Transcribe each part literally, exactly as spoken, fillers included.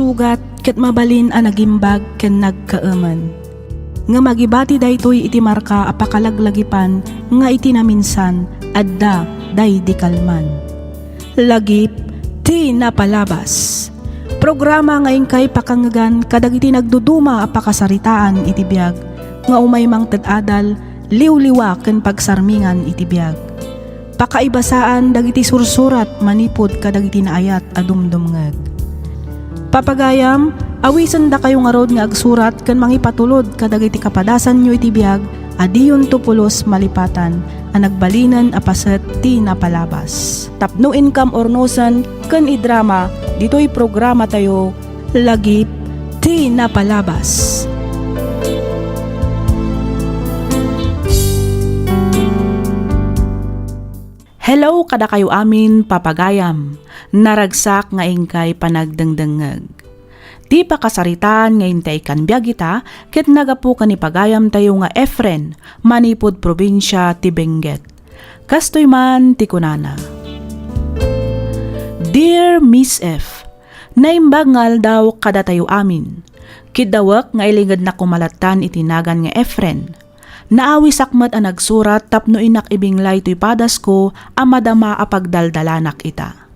Sugat ket mabalin a nagimbag ken nagkaemen. Ngem agibati daytoy iti marka a pakalaglagipan nga iti naminsan, adda daydi kalman. Lagip ti napalabas. Programa nga inkay pakangegan kadagiti nagduduma a pakasaritaan iti biag nga umay mangted adal, liwliwa ken pagsarmingan iti biag. Pakaibasaan dagiti sursurat manipud kadagiti naayat a dumdumngeg. Papagayam, awisendakayo ngarud nga agsurat ken mangipatulod kadagiti kapadasanyo iti biag a diyonto pulos malipatan a nagbalinen a paset ti napalabas. Tapno inkam urnosen ken idrama ditoy programatayo, Lagip ti Napalabas. Hello kadakayo amin, papagayam. Naragsak nga inkay panagdengdengngeg. Ti pakasaritaan nga intay ikkan biag ita ket naggapu ken ni pagayamtayo nga Efren, manipud probinsia ti Benguet. Kastoy man ti kunana. Dear Miss F, naimbag nga aldaw kadatayo amin. Kiddawek nga ilingednak koma lattan iti nagan nga Efren. Naawisak met a nagsurat tapno innak ibinglay toy padasko a madama a pagdaldalanak ita.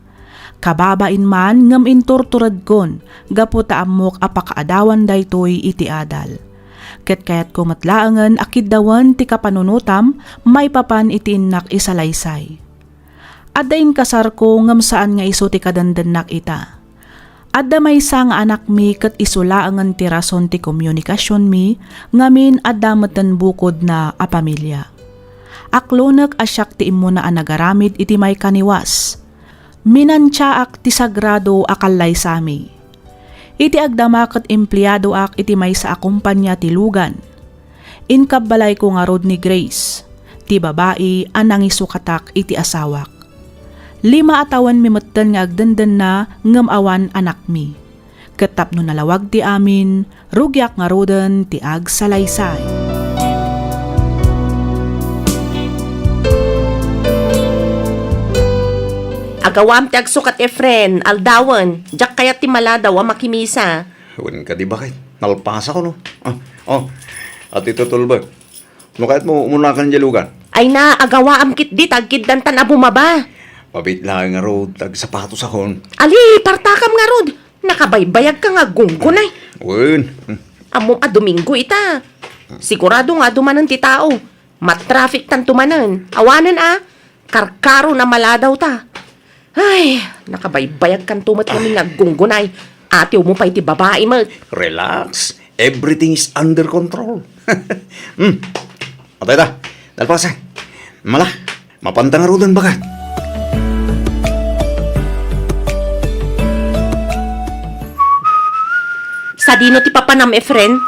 Kababain man ngem inturturedkon gapu ta ammok a pakaadawan daytoy iti adal. Ket kayatko met laengen a kiddawen ti kapanunotam maipapan iti innak isalaysay. Adda inkasarko ngem saan nga isu ti kadendennak ita. Adda maysa nga anakmi ket isu laengen ti rason ti komunikasionmi, ngamin adda metten bukodna a pamilia. Aklonek a siak ti immuna a nagaramid iti maikaniwas. Minantiaak ti sagrado a kallaysami. Iti agdama ket empleadoak iti maysa a kompania ti lugan. Inkabbalayko ngarud ni Grace, ti babai a nangisukatak iti asawak. Lima a tawenmi metten nga agdendenna ngem awan anakmi. Ket tapno nalawag ti amin, rugiak ngaruden ti agsalaysay. Agawam ti agsukat, Efren, aldawen, diak kayat ti maladaw a makimisa. Wen kadi, baket? Nalpasakon, no? Ah, oh, ati tutulbek. No kayatmo, umunakan diay lugan. Ay na, agawaam ketdi ta agkiddantan a bumaba. Mabiit laeng ngarud, tagsapatosakon. Ali, partakam ngarud. Nakabaybayagka nga aggunggunay. Wen. Ammom a Domingo ita. Sigurado nga adu manen ti tao. Matrafiktanto manen. Awanen a, karkaron a maladawta. Ay, nakabaybayagkanto met ngamin nga aggunggunay. Atiwmo pay ti babai met. Relax. Everything is under control. Hmm. Atay ta. Dalpasa. Mala. Mapanta ngaruden, baket. Sadino ti papanam, Efren?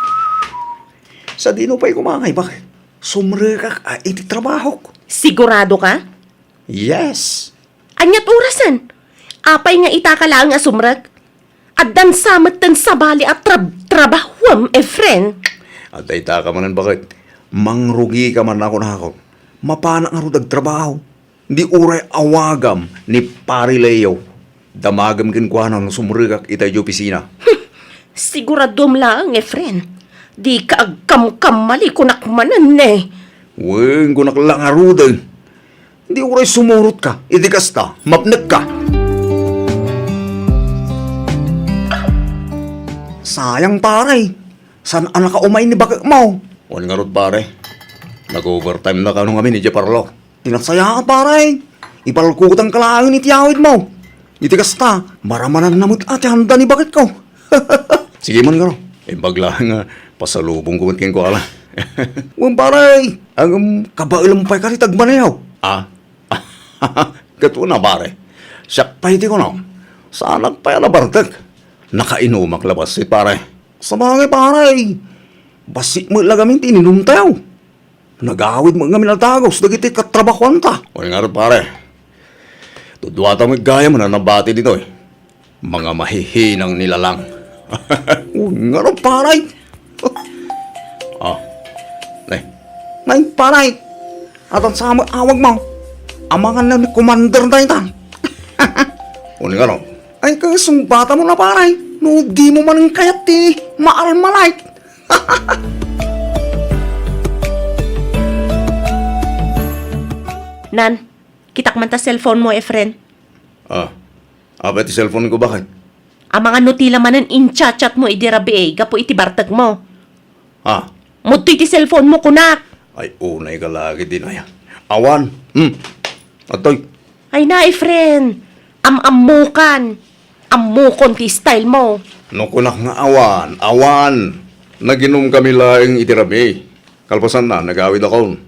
Sadino pay koma ngay, baket? Sumrekak a iti trabahok. Sigurado ka? Yes. Aniat orasen? Apay nga itaka laeng a sumrek? Addan sa metten sabali a trab-, trabahuem, Efren. Adda itaka manen, baket. Mangrugika man, kunakon. Mapanak ngarud agtrabaho. Di uray awagam ni Pare Leo. Damagem kenkuana no sumrekak ita idiay opisina. Siguraduem laeng, Efren. Dika agkamkamali, kunak manen, ne. Wen, kunak la ngaruden. Di uray sumurotka iti kasta, mapnekka. Sayang, pare. Saan a nakaumay ni baketmo? Wen ngarud, pare. Nag-overtime na kano ngamin idiay parlo. Ti nasayaat, pare. Ipalkutanka laeng iti awidmo. Iti kasta, maramananna met a ti handa ni baketko. Sige man, garo. Imbag laeng nga pasalubongko met kenkuana. Wen, pare, ngem kabaelem pay kadi ti agmaneho? Ah? Ket una, pare. Siak pay ti kunom. Saanak pay a nabartek. Nakainumak la bassit, pare. Sabagay, pare. Bassit met la gamin ti ininumtayo. Nagawid met ngamin a dagus dagiti katrabahuanta. Wen ngarud, pare. Tudtuata met gayam a nabati ditoy. Mga mahihinang nilalang. Wen ngarud, pare. Ah. Ne. Nay, pare. Addan sa met awagmo. Amangan na ni Commander dayta. Wen ngarud. Ay, kasungbatamon a, pare. No dimo manen kayat ti maalmalait. Nan, kitak man ta cellphone mo, Efren. Ah, apay ti cellphone ko, bakit? Amangan no ti la manen in-chat-chat mo idi rabii gapu iti bartek mo. Ah. Mo ditoy ti cellphone mo, kunak. Ay, unay ka lagi din, ay. Awan. Hmm. Atoy. Ay na, Efren. Am-ammokan. Ammokon ti style mo. No kunak nga awan, awan. Naginom kami laeng iti rabii. Kalpasanna, nagawid akon.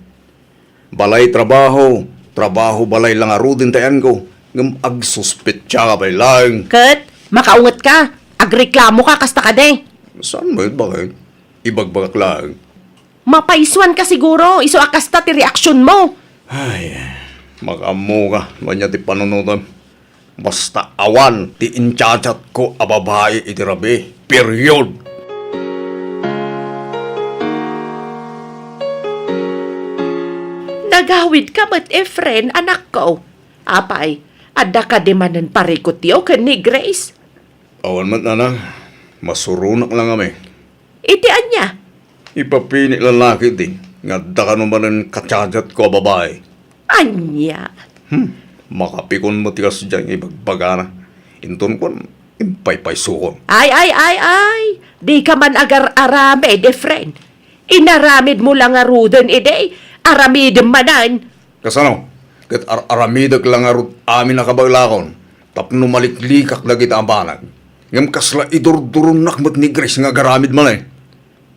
Balay trabaho, trabaho balay la ngaruden ti ayanko. Ngem agsuspetsa ka pay laeng. Ket, makaunget ka. Agreklamo ka, kasta kadi. Saan met, bakit? Ibagbagak laeng. Mapaysuan ka siguro, isu a kasta ti reaksyon mo. Ay, makaammo ka, no ania ti panunotem. Basta awan ti in-chat-chat ko a babai iti rabii. Period! Nagawid ka met, Efren, anakko. Apay, adda kadi manen parikutyo ken ni Grace? Awan met, nanang. Masuronak la ngamin. Iti ania? Ipapini lalaki ti nga adda kano manen ka-chat-chat ko a babai. Ania? Hmm, makapikon met ti kasdiay nga ibagbagana. Inton kuan, impaypaysukon. Ay, ay, ay, ay! Di ka man agar-aramid, Efren. Inaramid mo la ngaruden idi, aramidem manen. Kasano? Ket ar-aramidek la ngarud amin a kabaelakon tapno maliklikak dagiti a banag. Ngem kasla idurduronnak met ni Grace nga agaramid manen.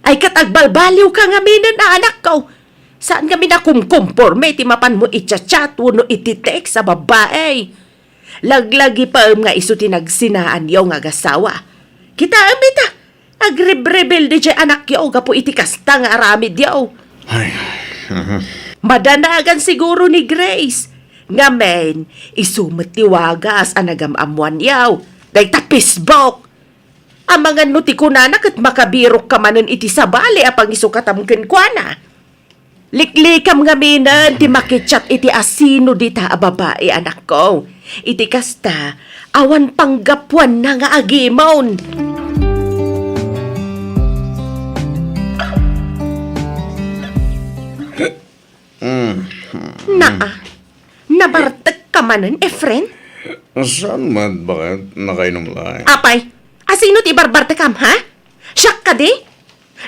Ay, ket agbalbaliw ka ngaminen a, anakko. Saan ngamin a kumkomporme ti mapan mo i-chat-chat wenno iti text a babbai. Laglagipem nga isu ti nagsinaanyo nga agasawa. Kitaem ita, agrebrebelde diay anakyo gapu iti kasta nga aramidyo. Ay, mhm. Madanagan siguro ni Grace. Ngamin, isu met ti wagas a nagam-ammoanyo. Dayta Facebook. Amangan no ti kunana ket makabirok ka manen iti sabali a pangisukatam kenkuana. Liklikam ngaminen ti makichat iti asino dita a babai, anakko. Iti kasta, awan panggapuanna nga agimon. Mm. Naa, nabartek ka manen, Efren? Saan met, bakit? Nakainom laeng. Apay, asino ti ibarbartekam, ha? Siak kadi?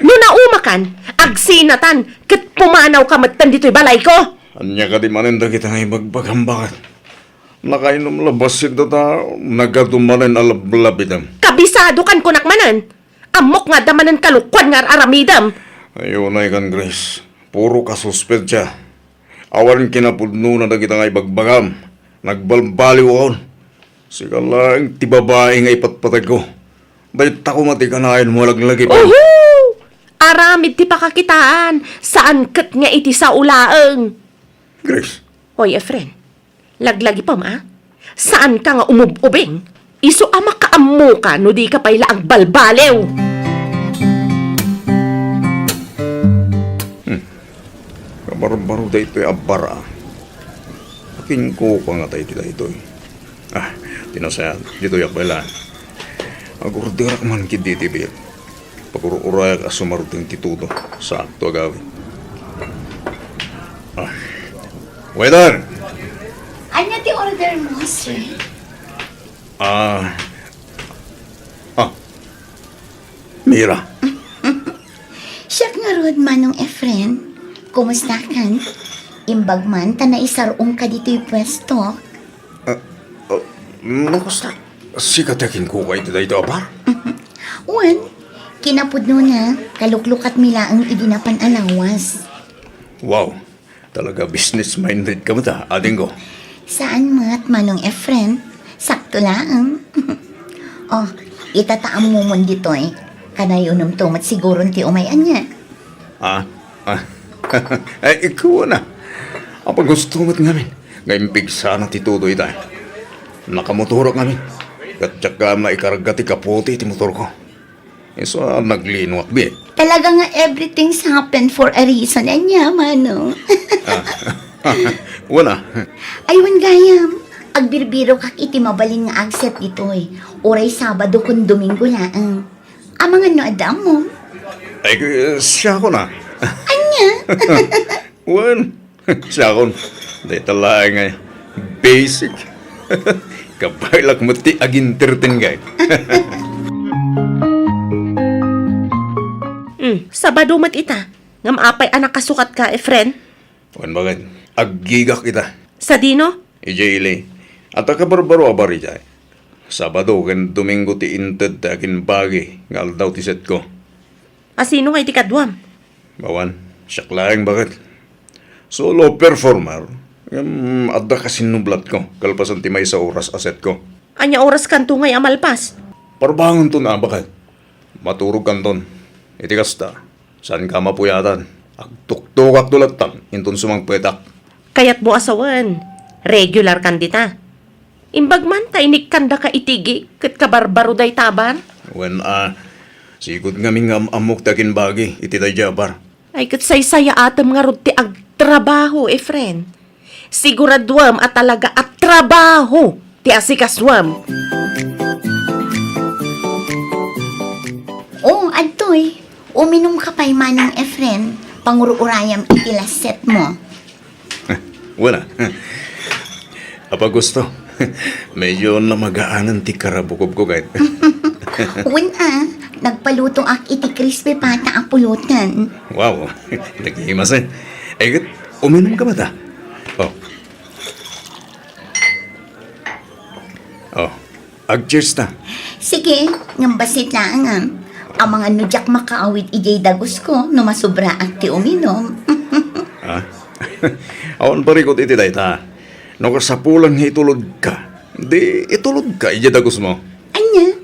No naumakan, agsinatan, ket pumanaw ka metten ditoy balayko. Ania kadi manen dagita nga ibagbagam, bakit? Nakainom la bassit data, nagadu manen a lablabidem. Kabisadokan kunak manen. Ammok nga adda manen kalokuan nga ar-aramidem. Ay, unay kan, Grace. Puro ka suspetsa. Awan kinapudnona dagita nga ibagbagam. Nagbalbaliwakon. Sika laeng ti babai nga ipatpateg ko. Dayta koma ti kanayon mo a laglagipem. Uhu! Aramid ti pakakitaan, saan ket nga iti sao laeng. Grace. Hoy, Efren. Laglagipem, a? Saanka nga umub-ubing? Isu a makaammoka no dika pay la agbalbaliw. Hmm. Kabarbaro daytoy a bar, a. Kinkuka nga tayo ti daytoy. Ah, ti nasayaat, ditoyak pay la. Agorderak man ketdi iti beer. Pagur-urayak a sumardeng ti Todo. Sakto a gawid. Ah. Waiter! Ania ti order mo, sir? Ah. Ah. Mira. Siak ngarud, Manong Efren. Kumusta kan? Imbag man ta naisar-ong ka ditoy puesto. Ah, ah, no, kasta, sika ti kinkuka iti daytoy a bar? Wen, kinapudnona, kaluklukatmi laeng idi napan a lawas. Wow, talaga business-minded ka met, a, adingko. Saan met, Manong Efren. Sakto laeng. Oh, itataam mo mon ditoy. Kanayon met siguro ti umay ania. Ah, ah. Ay, ikaw na. Apay gusto met ngamin nga impigsana ti Todo ita. Nakamotorek ngamin. Ket diak maikarga ti kapote ti motorko. Isu a naglinoak, bi. Talaga nga everything's happen for a reason. Ania, Manong? Ah. Wala. Ay, wen gayam. Agbirbirokak iti mabalin nga agset ditoy. Uray Sabado ken Domingo laeng. Amangan no adda ammom? Ay, siakon a. Ania? Wen, siakon. Dayta laeng nga basic. Kabaelak met ti aginterten kay. Hmm, Sabado met ita. Ngem apay a nakasukatka, Efren? Wen, baket. Aggigak ita. Sadino? Idiay ili. Adda kabarbaro a bar idiay. Sabado ken Domingo ti inted ti agimbagi nga aldaw ti setko. A sino nga iti kaduam? Awan, siak laeng, baket. Solo performer. Ngem adda kasinnublatko kalpasan ti maysa oras a setko. Ania oras kanto ngay a malpas? Parbangonto a, baket. Maturog kanton. Iti kasta, saanka a mapuyatan. Agtuktokakto latta inton sumangpetak. Kayatmo a sawen, regular kan dita. Imbag man ta inikkandaka iti gig ket kabarbaro dayta a bar? Wen a, sigud ngamin nga am-ammok ti agimbagi iti daydiay a bar. Ay, ket saysayaatem ngarud ti agtrabaho, Efren. Siguraduem a talaga a trabaho ti asikasuem. O, adtoy. Uminumka pay, Manong Efren. Pangur-urayam iti last setmo. Wen a. Apa gusto? Medyo namagaanan ti karabukobko, kay. Wen a, nagpalutoak iti crispy pata a pulutan. Wow, nagimas, eh. Ay, ket, uminumka met a. O. O. Ag-cheers ta. Sige, ngem bassit laeng, a. Amangan no diak makaawid idiay dagusko no masubraak ti uminum. A? Awan parikut iti dayta. No kasapulan nga itulodka, di itulodka idiay dagusmo. Ania?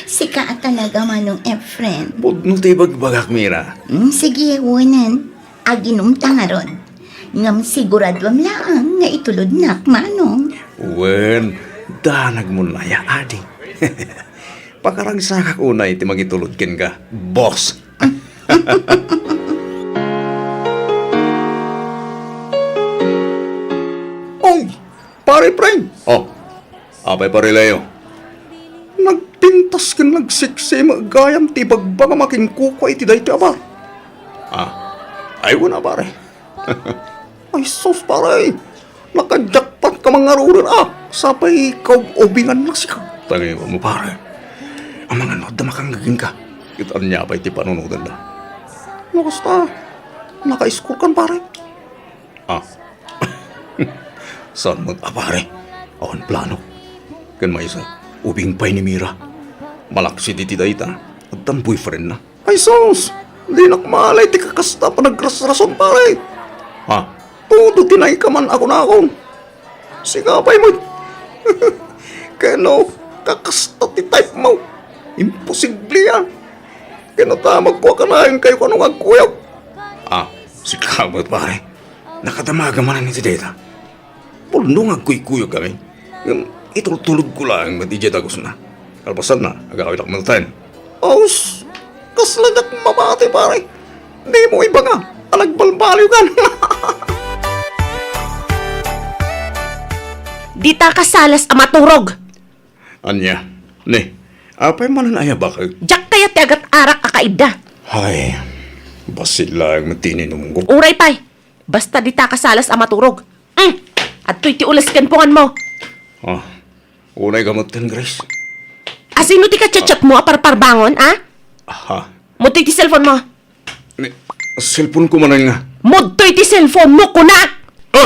Sika a talaga, Manong Efren. Pudno ti ibagbagak, Mira. Mm, sige, wenen. Aginumta ngarud. Ngem siguraduem laeng nga itulodnak, Manong. Wen, danagmon aya, adi. Pakaragsakak unay ti mangitulod kenka, boss. Oy, Pare Frank! O, apay, Pare Leo? Nagpintas ken nagsiksima gayam ti ibagbagam a kenkuana iti daytoy a bar. A, ay, wen a, pare. Ay, sus, pare! Naka-jackpot ka mangaruden, a! Sapay kaub-ubingannak sika. Tangay mo, pare. Amangan no adda makangngeg kenka. Ket ania pay ti panunotenda? No kasta, naka-score kan, pare. A. Saan met a, pare? Awan plano. Ken maysa, ubing pay ni Mira. Malaksid iti dayta, addan boyfriendna. Ay sus! Dinak malay ti kakasta a panagrasrason, pare. Ha? Todo ti naikaman a kunakon. Sika pay met. Ken no kakasta ti type mo, imposible a. Ken no ta, magkuakanayon kayo kano nga agkuyog. A, sika met, pare. Nakadamagam manen iti dayta. Pudno nga agkuykuyogkami. Ngem itultulodko laeng met idiay dagusna. Kalpasanna, agawidak metten. Aus, kasla diak mabati, pare. Dimo ibaga a nagbalbaliwkan. Dita ka salas a maturog. Ania? Ni, apay manen aya baket? Diak kayat ti agat-arak a kaidda. Ay, bassit laeng met ti ininumko. Uray pay. Basta dita ka salas a maturog. Mm! Adtoy ti ules ken punganmo. A, unay ka metten, Grace. A, sino ti ka-chat-chat mo a parparbangon, a? Aha. Mudtoy ti cellphone mo. Ni, cellphone ko manen nga. Mudtoy ti cellphone mo, kuna! A!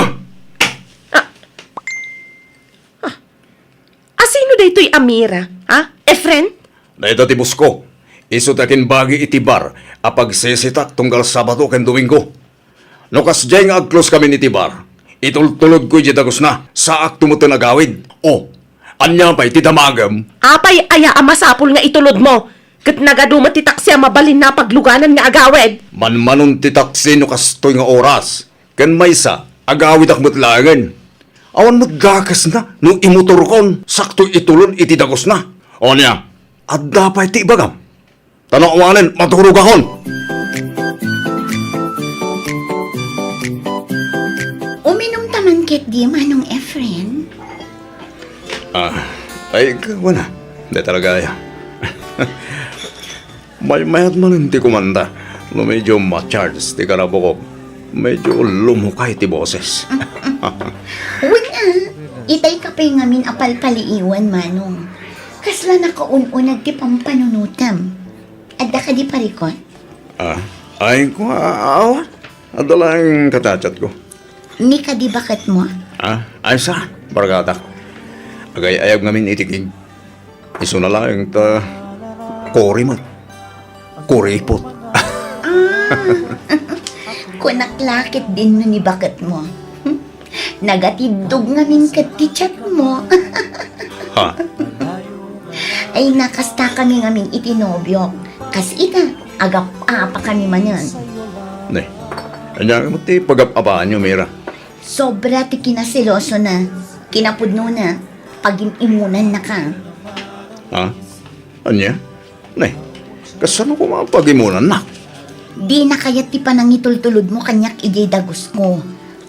A! A, sino daytoy a Mira, ha? Efren? Dayta ti boss ko. Isu ti agimbagi iti bar a pagsisitak tunggal Sabado ken Domingo. No kasdiay nga ag-close kami iti bar, itultulodko idiay dagusna. Saakto metten agawid. O, ania pay ti damagem? Apay aya a masapul nga itulodmo? Ket nagadu met ti taksi a mabalinna a pagluganan nga agawid. Manmanon ti taksi no kastoy nga oras. Ken maysa, agawidak met laengen. Awan met gakesna no imotorkon, sakto itulon iti dagusna. O ania, adda pay ti ibagam? Ta no awanen, maturogakon. Uminumta man ketdi, Manong Efren. Ah, ay, kuana. Di talaga, aya. Maymayat manen ti kumanta. No medyo ma-charge ti karabukok, medyo lumukay ti boses. Wen a, itay ka pay ngamin a palpaliiwan, Manong. Kasla nakaun-uneg ti pampanunotam. Adda kadi parikut? Ah, ay, kua, awan. Adda laeng kachatchatko. Ni kadi baketmo? Ah, ay sa, barkadak. Agay-ayab ngamin iti gig. Isuna laeng ta kuri met. Kuripot. Ah, kunak la ketdin no ni baketmo. Nagatiddog ngamin ket ti chatmo. Ha? Ay, nakastakami ngamin iti nobiok. Kas ita, agap-apakami manen. Ne, ania met ti pagap-apaanyo, Mira? Sobra ti kinaselosona, kinapudnona, pagim-imunannaka. Ha? Ania? Ne, kasano koma pagimunannak? Dina kayat ti panangitultulodmo kaniak idiay dagusko.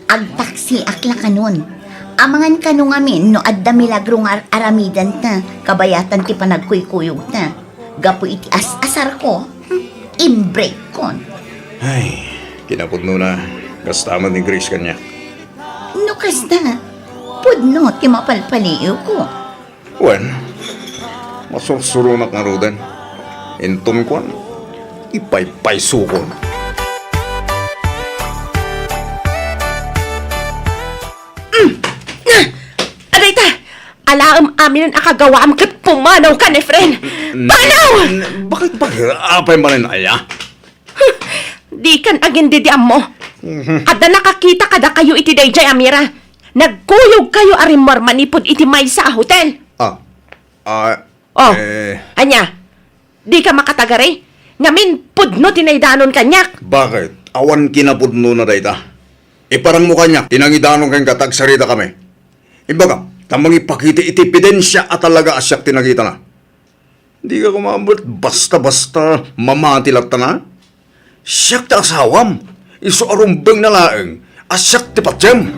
Agtaksiak la kanon. Amangan kano ngamin no adda milagro nga ar-aramidenta kabayatan ti panagkuykuyogta. Gapu iti as-asarko, hmm, imbrekkon. Ay, kinapudnona, kasta met ni Grace kaniak. No kasta, pudno ti mapalpaliiwko. Wen, masursuronak ngaruden. Inton kuan, ipaypaysokon. Mm. Ah! Adayta! Alaem aminen a kagawaam ket pumanawkan, Efren! N-, Panaw! n-, bakit, bakit? Apay manen aya? Dikan agin-didiammo. Mhm. Adda nakakita kadakayo iti daydiay a Mira. Nagkuyogkayo a rimmuar manipud iti maysa a hotel. Ah, ah, Oh, eh. Ania? Dika makatagari? Ngamin, pudno ti naidanon kaniak. Bakit? Awan kinapudnona dayta. Iparangmo kaniak ti nangidanon kenka ta agsaritakami. Imbagam, ta mangipakita iti ebidensia a talaga a siak ti nakitana. Dika koma met basta-basta mamati latta, a? Siak ti asawam, isu a rumbengna laeng a siak ti patiem.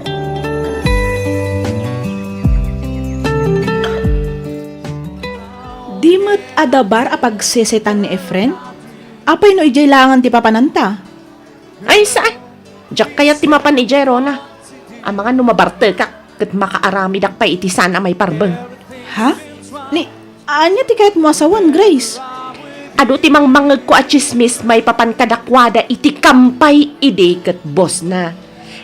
Di met adabar a pagsesetan ni Efren? Apay no idiay laengen ti papananta? Ay, saan? Diak kayat ti mapan idiay, Rona. Amangan no mabartekak ket makaaramidak pay iti saan a maiparbeng. Ha? Ni, ania ti kayatmo a sawen, Grace? Adu ti mangmangngegko a tsismis maipapan kadakuada iti kampay idi ket bosna.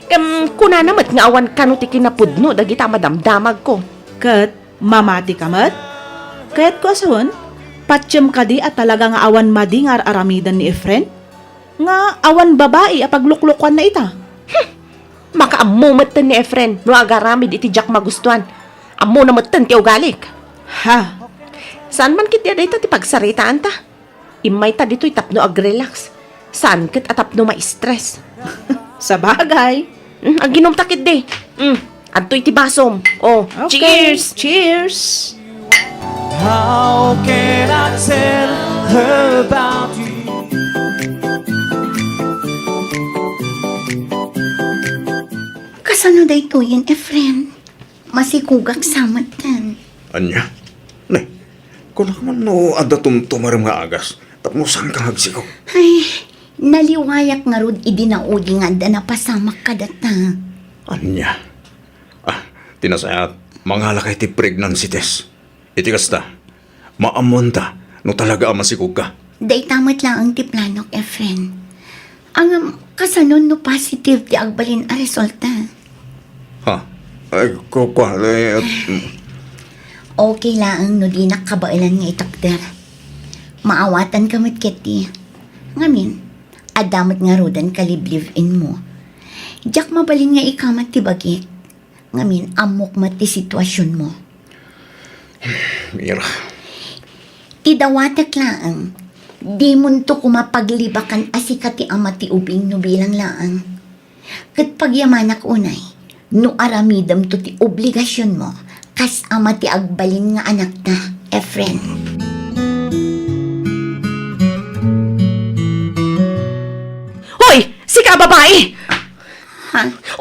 Ngem kunana met nga awan kano ti kinapudno dagita a madamdamagko. Ket mamati ka met? Kayatko a sawen, patiem kadi a talaga nga awan madi nga ar-aramiden ni Efren? Nga awan babai a pagluklokuanna ita? Hmm! Makaammo metten ni Efren no agaramid iti diak magustuan. Ammona metten ti ugalik. Ha? Saan man ketdi a dayta ti pagsaritaanta? Immayta ditoy tapno agrelax. Saan ket a tapno ma-stress. Sabagay. Mm, aginumta ketdi. Mm, adtoy ti basom. Oh, okay. Cheers! Cheers! How can I tell her about you? Kasano daytoyen, Efren? Masikogak sa metten. Ania? Ne, kunak man no adda tumtumarem nga agas, tapno saanka nga agsikog. Ay, naliwayak ngarud idi naudi nga adda napasamak kadata. Ania? Ah, ti nasayaat, mangalakay ti pregnancy test. Iti kasta, maammoanta no talaga a masikogka. Dayta met laeng ti planok, Efren. Ngem, kasano no positive ti agbalin a resulta? Ha? Ay, ku-, kua, eh, at, mm. Okay laeng no dinak kabaelan nga itakder. Maawatanka met ketdi. Ngamin, adda met ngaruden kalibliv-inmo. Diak mabalin nga ikamat ti bagik. Ngamin, ammok met ti situasionmo. Mira. Ti dawatek laeng, dimonto koma paglibakan a sika ti ama ti ubing no bilang laeng. Ket pagyamanak unay, no aramidemto ti obligasionmo kas ama ti agbalin nga anakta, Efren. Hoy! Sika a babai!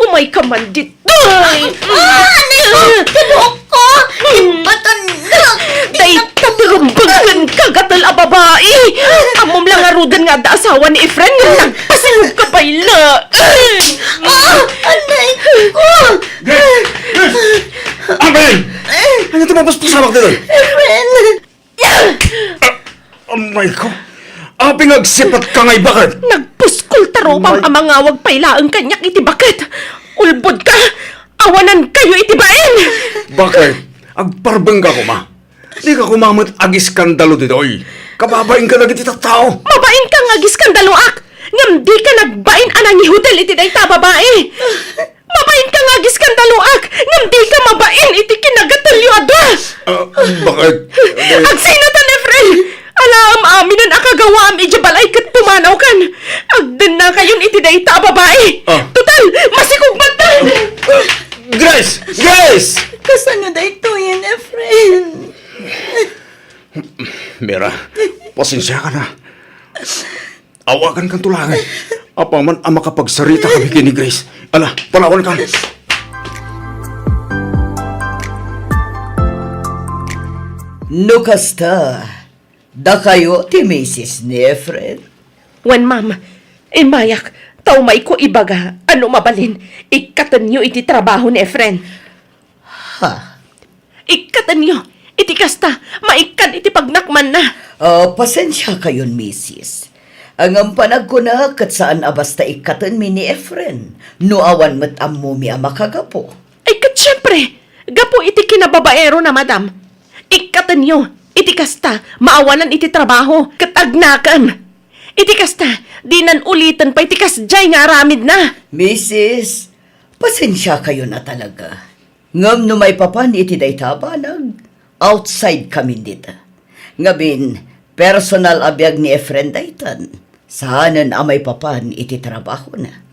Umayka man ditoy! Ah, anay ko! Tibuok ko! Imbatan na! Dayta ti rumbeng ken kagatel a babai! Ammom la ngaruden nga adda asawa ni Efren nga nagpasilog ka pay laeng! Ah, anay ko! Grace! Grace! Amen! Ania ti mapuspusamak ditoy? Efren! Amay ko. Apay nga agsipat ka ngay baket? Nagpuskol ta rupam a mangawag pay laeng kaniak iti baket. Ulbod ka! Awanan kayo iti bain! Baket? Agparbeng ka koma. Di ka koma met agiskandalo ditoy. Kababain ka dagiti tattao. Mabain ka nga agiskandaloak, ngem di ka nagbain a nangihotel iti dayta a babai. Mabain ka nga agiskandaloak, ngem di ka mabain iti kinagatelyo a dua. Ah, baket? Agsinatan, Efren! Alaem aminen a kagawaam idiay balay ket pumanawkan. Agdennakayon iti dayta a babai. Ah. Total, masikog man ta. Ah, Grace! Grace! Kasano daytoyen, Efren? Mira, pasensiakan a. Awagankanto laeng. Apaman a makapagsarita kami ken ni Grace. Ala, panawankan. No kasta, dakayo ti misis ni Efren? Wen, ma'am. Immayak, ta umayko ibaga a no mabalin, ikkatenyo iti trabaho ni Efren. Ha? Ikkatenyo! Iti kasta, maikkan iti pagnakmanna! Ah, pasensiakayon, misis. Ngem panagkuna ket saan a basta ikkatenmi ni Efren no awan met ammomi a makagapu. Ay, ket siempre, gapu iti kinababaerona, madam. Ikkatenyo, iti kasta, maawanan iti trabaho, ket agnakem. Iti kasta, dinan uliten pay ti kasdiay nga aramidna. Misis, pasensiakayon a talaga. Ngem no maipapan iti dayta a banag, outside kamin dita. Ngamin, personal a biag ni Efren daytan, saanen a maipapan iti trabahona.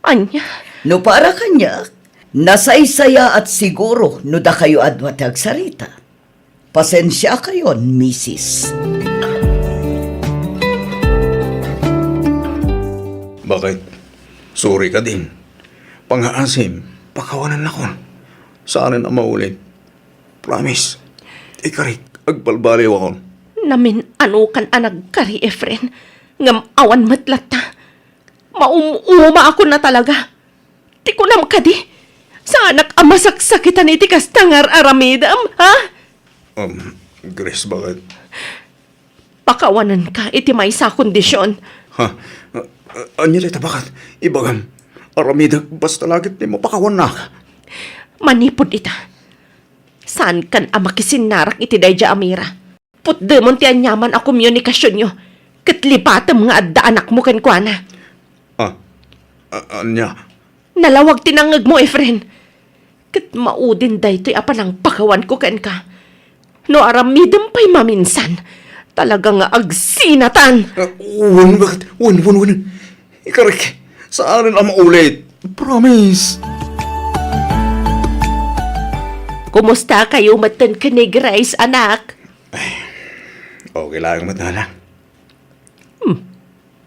Ania? No para kaniak, nasaysayaat siguro no dakayo a dua ti agsarita. Pasensiakayon, misis. Baket? Sorry kadin. Pangngaasim, pakawanannakon. Saanen a maulit. Promise. Ikarik, agbalbaliwakon. Namin-anokan a nagkari, Efren. Ngem awan met latta. Maum-umaakon a talaga. Ti kunam kadi, saanak a masaksakitan iti kasta nga ar-aramidem, ha? Um, Grace, baket? Pakawanenka iti maysa a kondisyon. Ha? A-, a-, ania dayta, baket? Ibagam, aramidek basta la ket ti mapakawannak. Manipud ita, saankan a makisinnarak iti daydiay a Mira. Putdemon ti aniaman a komunikasionyo, ket lipatem nga adda anakmo kenkuana. Ah, a-, ania? Nalawag ti nangngegmo, Efren. Ket maudin daytoy a panangpakawanko kenka. No aramidem pay maminsan, talaga nga agsinatan. Ah, wen, baket? Wen, wen, wen. Ikarik, saanen a maulit. Promise. Kumusta kayo metten ken ni Grace, anak? Ay, okay laeng met, nana. Hmm.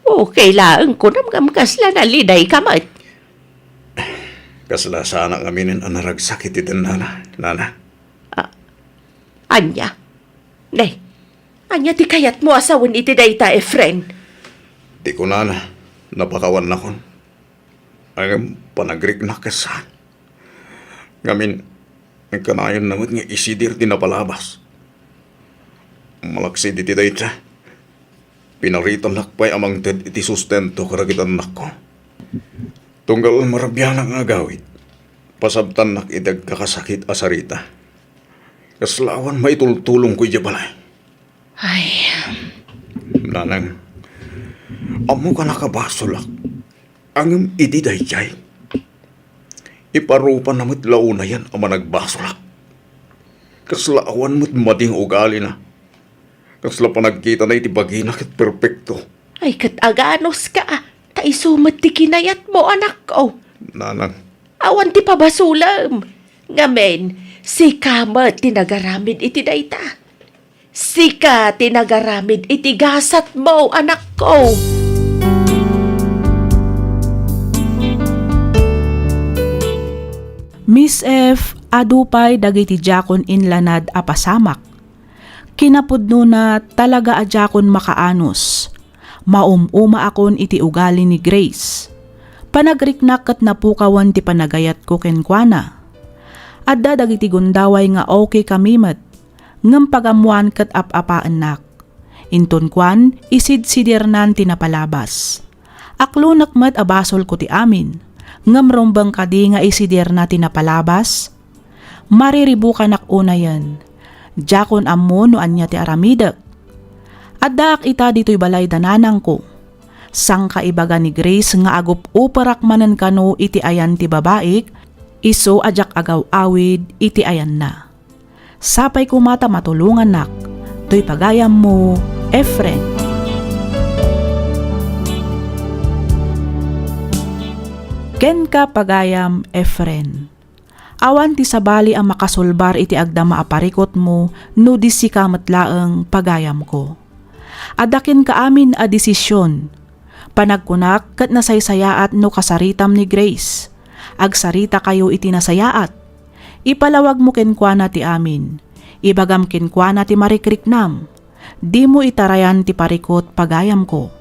Okay laeng kunam ngem kasla naliday ka met. Kasla saanak aminen a naragsak iti tendana, nana. Ah, ania? Nay, ania ti kayatmo a sawen iti dayta, Efren? Ti kunana, napakawannakon. Ngem panagriknak ket saan. Ngamin, kanayon na met nga isidir ti napalabas. Malaksid iti dayta, pinaritanak pay a mangted iti sustento kadagiti annakko. Tunggal marabianak nga agawid, pasabtannak iti agkakasakit a sarita. Kasla awan maitultulongko idiay balay. Ay. Nanang, ammok a nakabasolak. Ngem idi daydiay, iparupana met la unayen a managbasolak. Kasla awan met madi nga ugalina. Kasla panagkitana iti bagina ket perpekto. Ay, ket aganuska, ta isu met ti kinayatmo, anakko. Nanang. Awan ti pabasolem. Ngamin, sika met ti nagaramid iti dayta. Sika ti nagaramid iti gasatmo, anakko. Miss F, adu pay dagiti diakon inlanad a pasamak. Kinapudnona, talaga a diakon makaanus. Maum-umaakon iti ugali ni Grace. Panagriknak ket napukawen ti panagayatko kenkuana. Adda dagiti gundaway nga okay kami met, ngem pagammoan ket ap-apaennak. Inton kuan, isidsidirnan ti napalabas. Aklonek met a basolko ti amin, ngem rumbeng kadi nga isidirna ti napalabas? Mariribukanak unayen. Diakon ammo no ania ti aramidek. Addaak ita ditoy balay da nanangko. Sangkaibaga ni Grace nga agup-uperak manen kano iti ayan ti babaik, isu a diak agaw-awid iti ayanna. Sapay koma ta matulongannak. Toy pagayammo, Efren. Kenka, pagayam Efren. Awan ti sabali a makasulbar iti agdama a parikutmo no di sika met laeng, pagayamko. Adda kenka amin a desision. Panagkunak ket nasaysayaat no kasaritam ni Grace. Agsaritakayo iti nasayaat. Ipalawagmo kenkuana ti amin. Ibagam kenkuana ti marikriknam. Dimo itarayan ti parikut, pagayamko.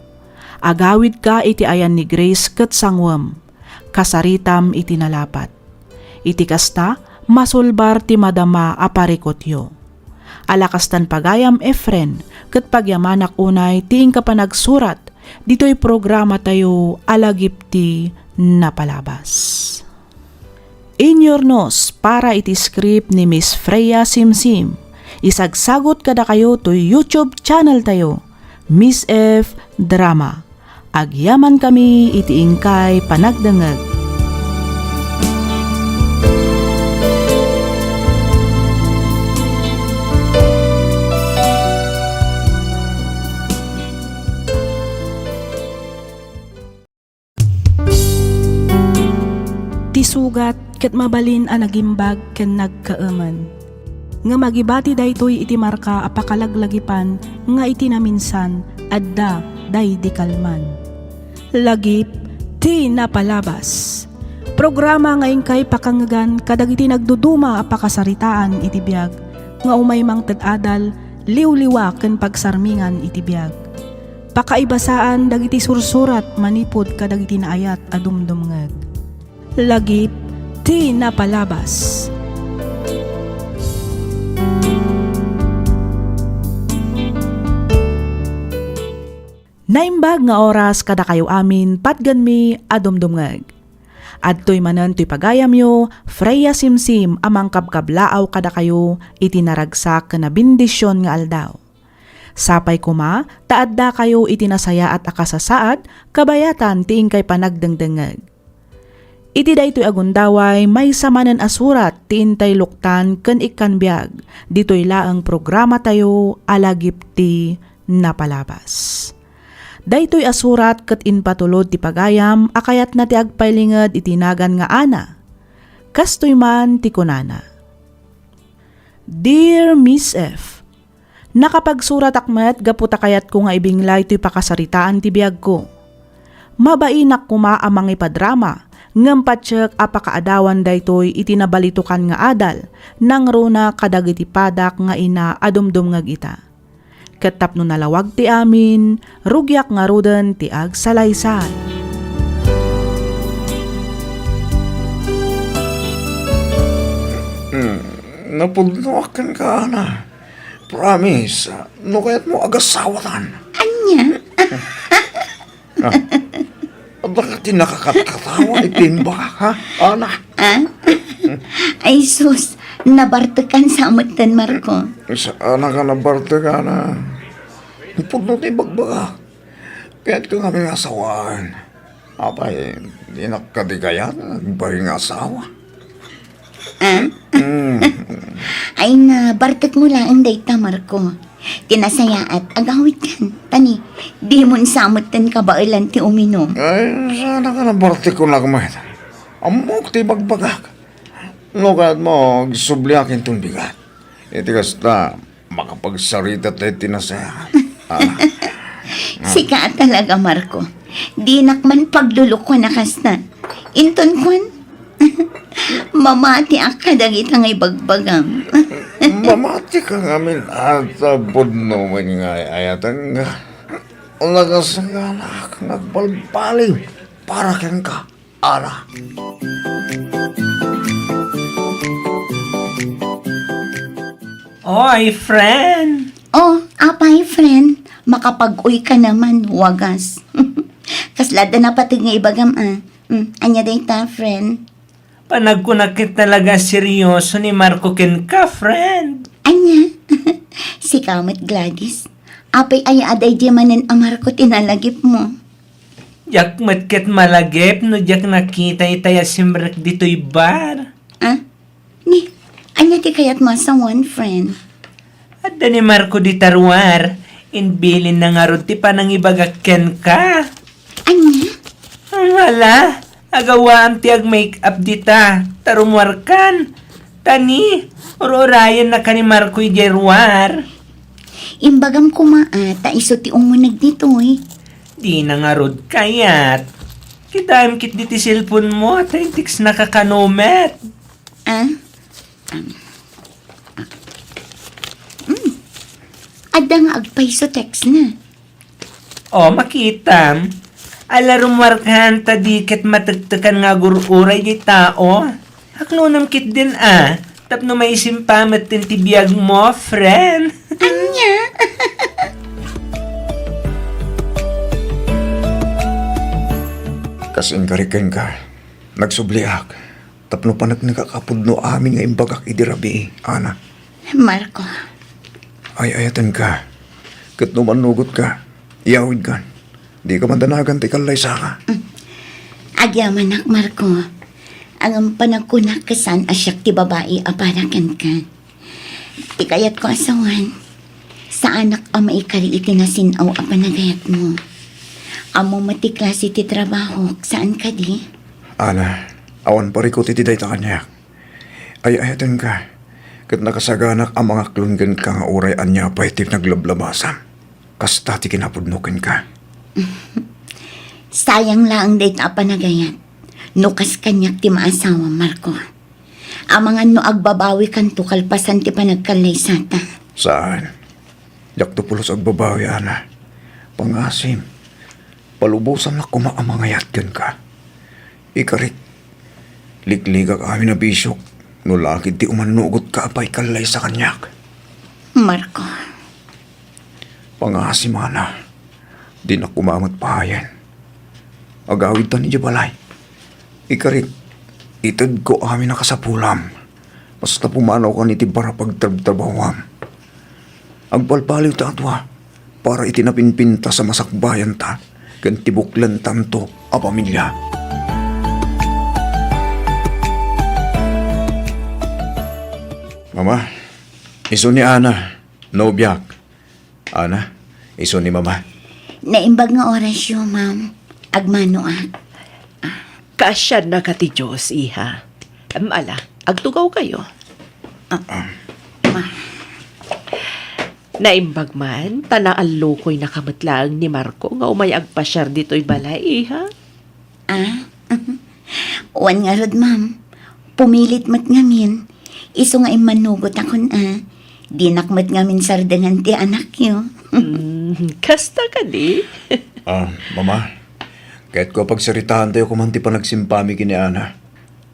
Agawidka iti ayan ni Grace ket sanguem. Kasaritam iti nalapat. Iti kasta, masulbar ti madama a parikutyo. Ala kastan, pagayam Efren, ket pagyamanak unay ti inka panagsurat ditoy programatayo a Lagip ti Napalabas. Inyurnos para iti script ni Miss Freya Simsim. Isagsagot kadakayo toy YouTube channel tayo, Miss F Drama. Agyamankami iti inkay panagdengngeg. Ti sugat ket mabalin a nagimbag ken nagkaemen. Ngem agibati daytoy iti marka a pakalaglagipan nga iti naminsan, adda daydi kalman. Lagip ti Napalabas. Programa nga inkay pakangngegan kadagiti nagduduma a pakasaritaan iti biag nga umay mangted adal, liwliwa ken pagsarmingan iti biag. Pakaibasaan dagiti sursurat manipud kadagiti naayat a dumdumngeg. Lagip ti Napalabas. Naimbag nga oras kadakayo amin, patgenmi a dumdumngeg. Adtoy manen toy pagayamyo, Freya Simsim, a mangkabkablaaw kadakayo iti naragsak ken a bendision nga aldaw. Sapay koma ta addakayo iti nasayaat a kasasaad kabayatan ti inkay panagdengdengngeg. Iti daytoy a gundaway, maysa manen a surat ti intay luktan ken ikkan biag ditoy laeng programatayo a Lagip ti Napalabas. Daytoy a surat ket impatulod ti pagayam a kayatna ti agpailinged iti nagan nga Ana. Kastoy man ti kunana, Dear Miss F, nakapagsuratak met gapu ta kayatko nga ibinglay toy pakasaritaan ti biagko. Mabainak koma a mangipadrama, ngem patiek a pakaadawan daytoy iti nabalitokan nga adal, nangruna kadagiti padak nga ina a dumdumngeg ita. Ket tapno nalawag ti amin, rugiak ngaruden ti agsalaysay. Hmm, napudnoak kenka, Ana. Promise, no kayatmo, agasawatan. Ania? Ah, adda ka ti nakakatkatawa iti imbagak, ha? Ana? Ah? Ay sus, nabartekan sa metten, Marco. Saan a ka nabartek, Ana? Pudno ti ibagbagak. Kayatko nga asawaen. Apay, dinak kadi kayat nga agbain nga asawa? Ah? Mm. Ay, nabartekmo laeng dayta, Marco. Ti nasayaat, agawidkan. Tani, dimon sa metten kabaelan ti uminum. Ay, saan a ka nabartek kunak met? Ammok ti ibagbagak. No kayatmo, agsubliak inton bigat. Iti kasta, makapagsarita tayo ti nasayaat. Ah. Sika a talaga, Marco. Dinak man paglulukuan a kasta. Inton kuan, Mamatiak kadagita nga ibagbagam. Mamatika ngamin a ta pudno met nga ay-ayatenka. Nakasaganaak nga agbalbaliw para kenka, Ana. Oy, friend! Oh, apay, friend? Makapag-uy ka naman, wagas. Kasla da napateg nga ibagam, ah. Hmm, ania dayta, friend? Panagkunak ket talaga serioso ni Marco kenka, friend. Ania? Sika met, Gladys. Apay aya a daydiay manen a Marco ti nalagipmo? Diak met ket malagip no diak nakita itay a simrek ditoy bar. Ah? Ni, ania ti kayatmo a sawen, friend? Adda ni Marco dita ruar, imbilinna ngarud ti panangibagak kenka. Ania? Ala, agawaam ti ag-make-up dita, ta rummuarkan. Ta ni, ur-urayennaka ni Marco idiay ruar. Imbagam koma a, ta isu ti umuneg ditoy. Dina ngarud kayat. Kitaem ketdi ti cellphone-mo, ta intextnaka kano met. Ah? Hmm. Adda nga agpayso textna. O, makitam. Ala, rummuarkan ta di ket matektekan nga agur-uray diay tao. Aklonem ketdin a, tapno maisimpametten ti biagmo, friend. Ania? Kas inkarik kenka, nagsubliak. Tapno paneknekak a pudno amin nga imbagak idi rabii, Ana. Marco. Ay-ayatenka. Ket no mannugotka, iyawidkan. Dika madanagan ti kallaysaka. Mm. Agyamanak, Marco. Ngem panagkunak ket saan a siak ti babai a para kenka. Ti kayatko a sawen, saanak a maikari iti nasin-aw a panagayatmo. Ammom met ti klase ti trabahok, saan kadi? Ana, awan parikut iti dayta kaniak. Ay-ayatenka, ket nakasaganak a mangaklon kenka nga uray ania pay ti naglablabasam. Kasta ti kinapudno kenka. Sayang laeng dayta a panagayat, no kas kaniak ti maasawam, Marco. Amangan no agbabawikanto kalpasan ti panagkallaysata. Saan. Diakto pulos agbabawi, Ana. Pangasim. Palubosannak koma a mangayat kenka. Ikarik, liklikak amin a bisiok, no lakid ti umannugotka a pay kallaysa kaniak. Marco. Pangasim, Ana. Dinak koma met pahayen. Agawidtan idiay balay. Ikarik, itedko amin a kasapulam. Basta pumanawkan iti bar a pagtrabtrabahuam. Agbalbaliwta a dua para iti napinpintas a masakbayanta ken ti buklentanto a pamilia. Mama, isu ni Ana, nobiak. Ana, isu ni Mama. Naimbag nga orasyo, ma'am. Agmanoak. Kaasiannaka ti Dios, iha. Em, ala, agtugawkayo. Ah, ah. Ma. Naimbag man, ta naallukoynaka met laeng ni Marco nga umay agpasiar ditoy balay, iha. Ah? Wen ngarud, ma'am. Pumilit met ngamin. Isu nga immannugotakon a. Dinak met ngamin sardengan ti anakyo. Mm, kasta kadi? Ah, Mama, kayatko a pagsaritaantayo koma ti panagsimpami ken ni Ana.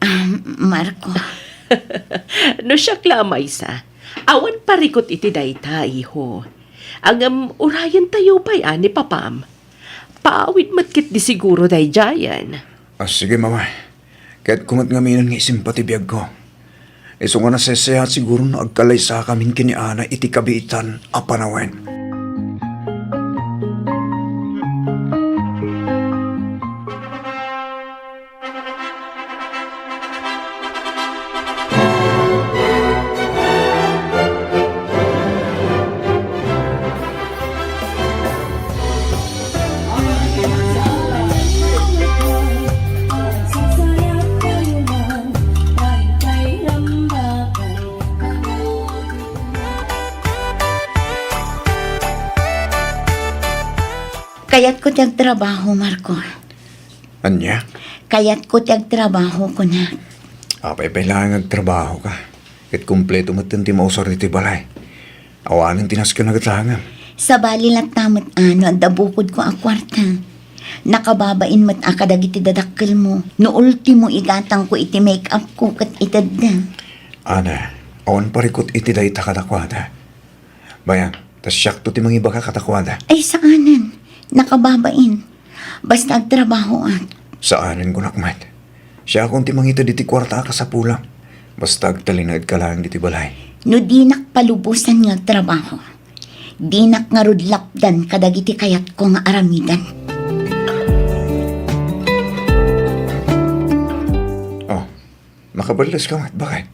Ah, Marco. No siak la a maysa, awan parikut iti dayta, iho. Ngem urayentayo pay a ni papam. Paawid met ketdi siguro daydiayen. Ah, sige, Mama. Kayatko met ngaminen nga isimpa ti biagko. Isu nga naseseat siguro no agkalaysakamin ken ni Ana iti kabiitan a panawen. Kayatko ti agtrabaho, Marco. Ania? Kayatko ti agtrabaho, kunak. Apay pay laeng nga agtrabahoka, ket kumpleto metten ti mausar ditoy balay. Awanen ti nasken a gatangem. Sabali latta met a no adda bukodko a kuarta. Nakababain met a kadagiti dadakkelmo. No ultimo, igatangko iti make-upko ket itedda. Ana, awan parikut iti dayta kadakuada. Bayan, ta siakto ti mangibaga kadakuada. Ay, saanen. Nakababain. Basta agtrabahoak. Saanen, kunak met. Siakon ti mangited iti kuarta a kasapulam. Basta agtalinaedka laeng ditoy balay. No dinak palubosan nga agtrabaho, dinak ngarud lapdan kadagiti kayatko nga aramiden. Oh, Nakaballeska met, baket?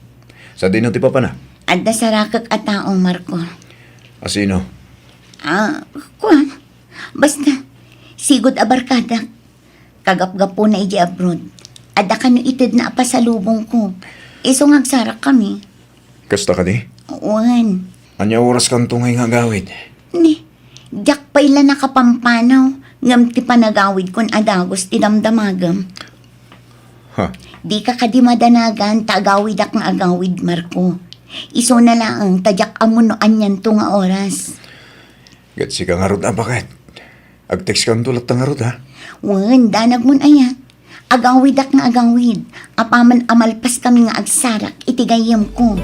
Sadino ti papana? Adda sarakek a tao, Marco. A sino? Ah, kuan. Basta, sigud a barkadak. Kagapgapuna idiay abroad. Adda kano itedna a pasalubongko. Isu nga agsarakkami. Kasta kadi? Wen. Ania oraskanto ngay nga agawid? Ni, diak pay la nakapampanaw, ngem ti panagawidkon a dagus ti damdamagem. Ha? Dika kadi madanagan ta agawidak nga agawid, Marco. Isuna laeng ta diak ammo no anianto nga oras. Ket sika ngarud a baket. Agtextkanto latta ngarud, ha? Wen, danagmon aya. Agawidak nga agawid. Apaman a malpaskami nga agsarak iti gayyemko.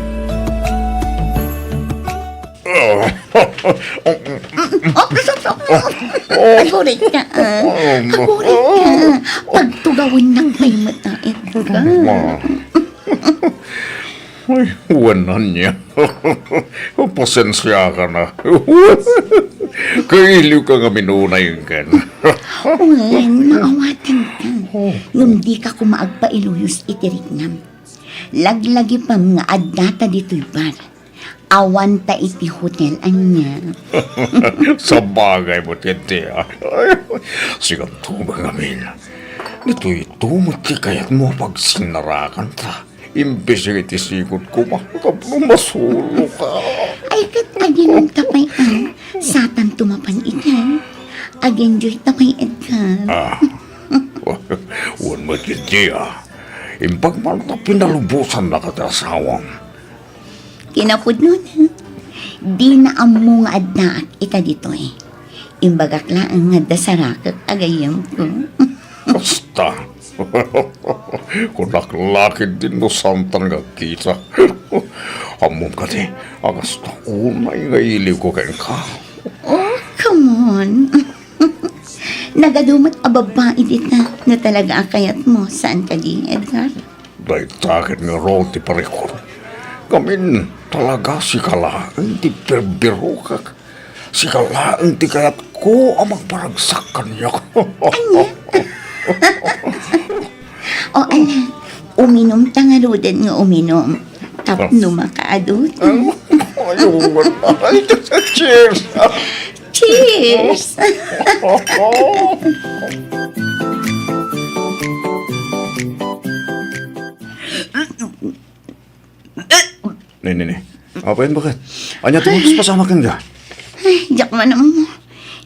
Oh, agurayka, ah. Agurayka. Pagtugawennak pay met, ah, Edgar. Ay, wen ania. Pasensiaka na. Kailiwka ngamin unay ken. Wen, maawatanka. Ngem dika koma agpailuyos iti riknam. Laglagipem nga addata ditoy bar. Awanta iti hotel ania. Sabagay met ketdi, ah. Sikanto met ngamin. Ditoyto met ti kayatmo a pagsinnarakanta. Imbes iti sigud koma tapno masuloka. Ay, ket aginanta pay, ah. Satanto mapan ita. Ag-enjoy ta pay, Edgar. Ah. Wen met ketdi, ah. Imbag man ta pinalubosannaka ti asawam. Kinapudnona, dina ammo nga addaak ita ditoy. Imbagak laeng nga adda sarakek a gayyemko. Kasta. Kunak la ketdin no saantan nga agkita. Ammom kadi a kasta unay nga iliwko kenka. Oh, come on. Nagadu met a babbai dita no talaga a kayatmo, saan kadi, Edgar? Dayta ket ngarud ti parikut. Ngamin, talaga sika laeng ti birbirokak. Sika laeng ti kayatko a mangparagsak kaniak. Ania? O, ala, uminumta ngaruden nga uminum. Tapno makaadut. Ay, uwan. Ay, cheers! Cheers! Ne, ne, ne. Apay, baket? Ania ti mapaspasamak kenka? Ay, diak man ammo.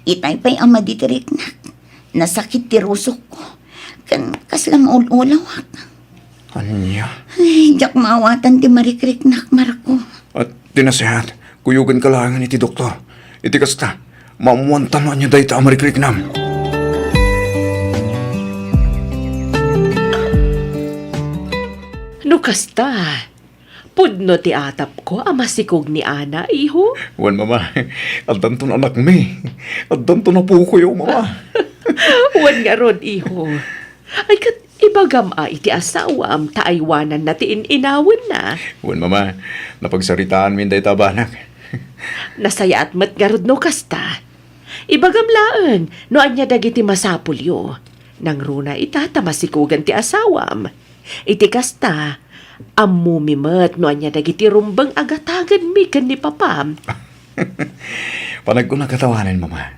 Itay pay a madi ti riknak. Nasakit ti rusokko. Ken kasla maul-ulawak. Ania? Ay, diak maawatan ti marikriknak, Marco. At ti nasihat, kuyogenka laengen iti doktor. Iti kasta, maammoanta no ania dayta a marikriknam. No kasta, pudno ti atapko a masikog ni Ana, iho? Wen, Mama. Addanton anakmi. Addanton apokoyo, Mama. Wen ngarud, iho. Ay, ket ibagam a iti asawam ta aywananna ti in-inawenna. Wen, Mama. Napagsaritaanmin dayta a banak. Nasayaat met ngarud no kasta. Ibagam laeng no ania dagiti masapulyo. Nangruna ita ta masikogan ti asawam. Iti kasta, ammomi met no ania dagiti rumbeng a gatagenmi ken ni Papam. Panagkunak a tawanen, Mama.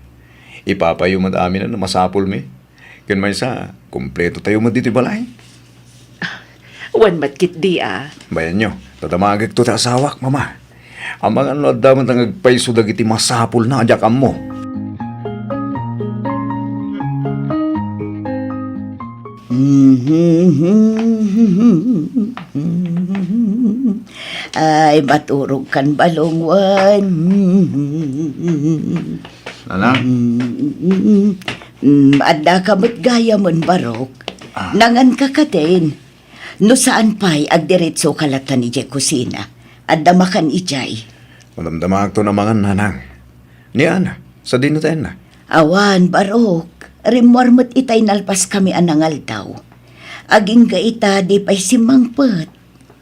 Ipapayo met amin a masapulmi. Ken maysa, kumpletotayo met ditoy balay. Wen met ketdi a. Bayanyo, dadamagekto ti asawak, Mama. Amangan no adda met nga agpayso dagiti masapulna a diak ammo. Ay, maturog kan balong wen. Nanang? Mm, adda ka met gayamen, Barok. Ah. Nangan ka kadin. No saan pay, agdiretso ka latta idiay kusina. Adda makan idiay. Madamdamaakton a mangan, Nanang. Ni Ana, sadino ti ayanna? Awan, Barok. Rimmuar met itay nalpaskami a nangaldaw. Agingga ita, di pay simmangpet.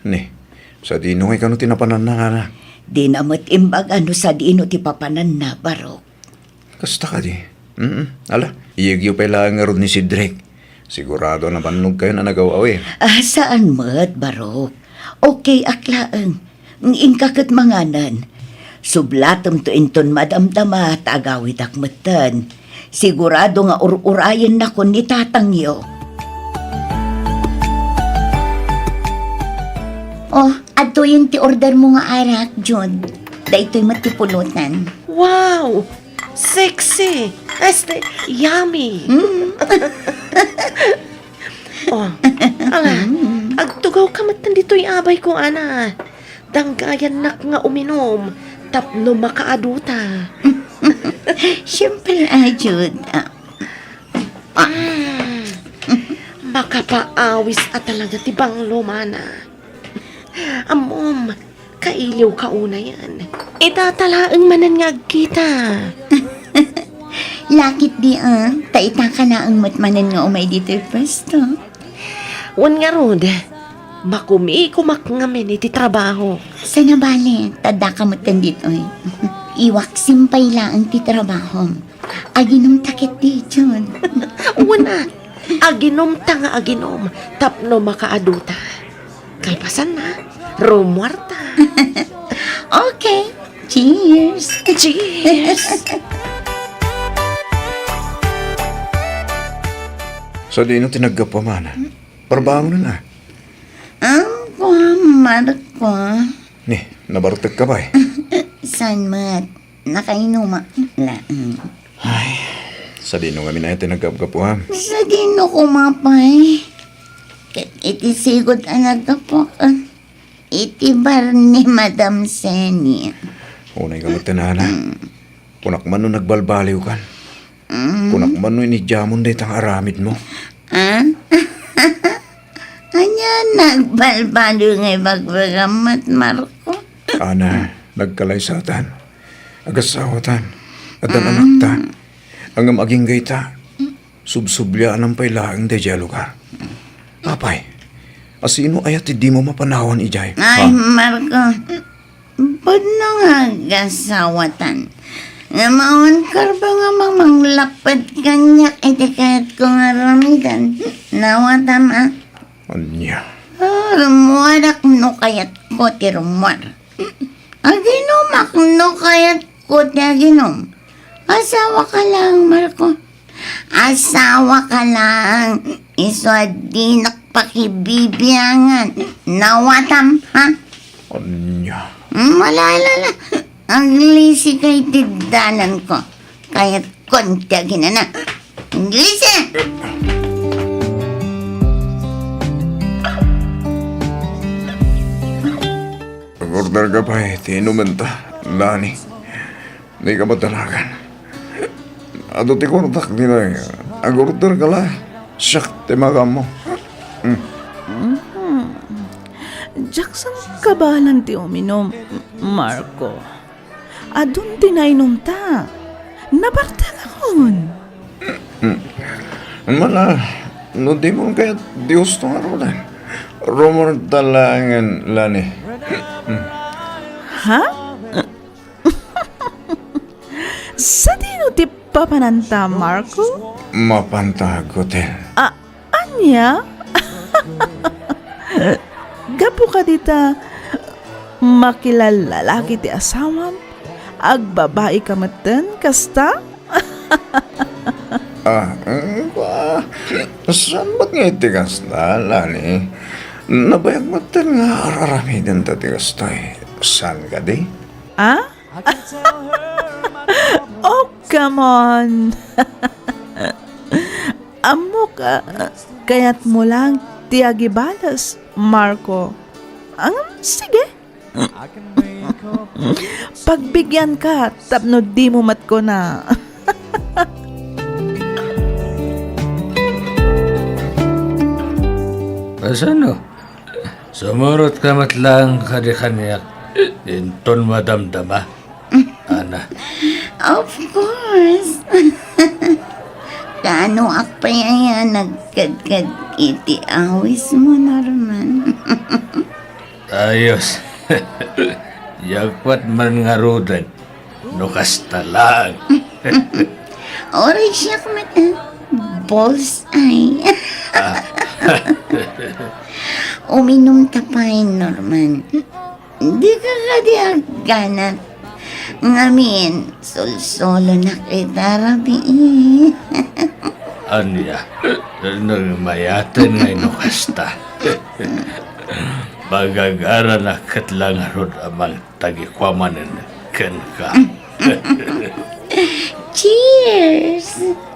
Ni, sadino ngay kano ti napananna, Nanang? Dina met imbaga no sadino ti papananna, Barok. Kasta kadi? Mm, ala, iyegyo pay laeng ngarud ni Cedric. Sigurado a nabannog kayon a nagaw-awir. Ah, saan met, Barok? Okay ak laeng. Inka ket manganen. Sublatemto inton madamdama ta agawidak metten. Sigurado nga ur-urayennakon ni tatangyo. Oh, adtoyen ti order mo nga arak, Jud. Daytoy met ti pulutan. Wow! Sexy! Este, yummy! Mm. Oh, ala, agtugaw ka met ditoy abay ko, Ana. Danggayannak nga uminom tapno makaadu ta. Siyempre, ah, Jud. Ah, ah. Mm. Makapaawis a talaga ti banglo, Ana. Ammom, kailiw ka unayen. Ita ta laeng manen nga agkita. Lakit di, ah, ta ita ka laeng met manen nga umay ditoy pwesto. Wen ngarud, makumikomak ngamin iti trabaho. Saan a bale, ta adda ka metten ditoy. Iwaksim pay laeng ti trabahom. Aginom ta ketdi, Jud. Wen a, aginom ta nga aginom tapno makaadu ta. Kalpasanna, rumuar ta. Okay. Cheers. Cheers. Sadino ti naggapu, Ana? Parbangonen a. Ang kuha, Marco. Ni, nabartek ka pay? Saan met? Nakainuma laeng. Ay, sadino ngamin aya ti naggapgapuam? Sadino koma pay? Ket iti sigud a naggapuak, ah, iti bar ni Madam Senia. Unay ka met, Ana. Mm. Kunak man no nagbalbaliwkan. Mm. Kunak man no inidiamon dayta nga aramidmo. Ah? Ania nagbalbaliw nga ibagbagam met, Marco? Ana, nagkalaysatan. Agasawatan. Addan anakta. Ngem agingga ita, subsubliaanam pay laeng daydiay a lugar. Apay, a sino aya ti dimo mapanawan idiay? Ay, ha? Marco, pudno nga agasawatan. Ngem awan karba nga mamanglapped kaniak iti kayatko nga aramiden. Nawatam, a? Ania? Ah, rumuarak no kayatko ti rumuar. Aginomak no kayatko ti aginom. Asawa ka laeng, Marco. Asawa ka laeng. Isu a dinak pakibibiangan. Nawatam, ha? Ania? Mm, ala, ala, ala. Aglisi ka iti dalanko. Kayatkon ti aginana. Aglisi! Agorder ka pay ti inumenta, Lani. Dika madanagan. Adu ti kuartak ditoy. Agorder ka la. Siak ti magammo. Mm. Mhm. Diak sangkabaelan ti uminom, Marco. Adun ti nainumta. Nabartekakon. Hmm. Mana, no dimon kayat ti gusto nga rudan, rumuarta laengen, Lani. Hmm. Ha? Sadino ti papananta, Marco? Mapanta aghotel. Ah, ania? Gapu kadi ta makilallalaki ti asawam, agbabai ka metten kasta? Ah, mm, ba, saan met nga iti kasta, Lani? Nabayag metten nga ar-aramidenta ti kastoy. Saan kadi? Ah? Oh, come on! Ammok, ah, kayatmo lang ti agibales, Marco. Ang, sige. Pagbigianka tapno dimo met kuna. Kasano? Sumurotka met laeng kadi kaniak inton madamdama, Ana? Of course. Kaanoak pay aya nagkadkad iti awismo, Norman? Ayos. Diak met man ngaruden no kasta laeng. Uray siak met, ah, bullseye. Ah. Uminumta pay, Norman. Dika kadi agganat. Ngamin, sulsulonak ita rabii. Ania? Nagmayaten ngay no kasta. Magagaranak ket la ngarud a mangtagikua manen kenka. Cheers!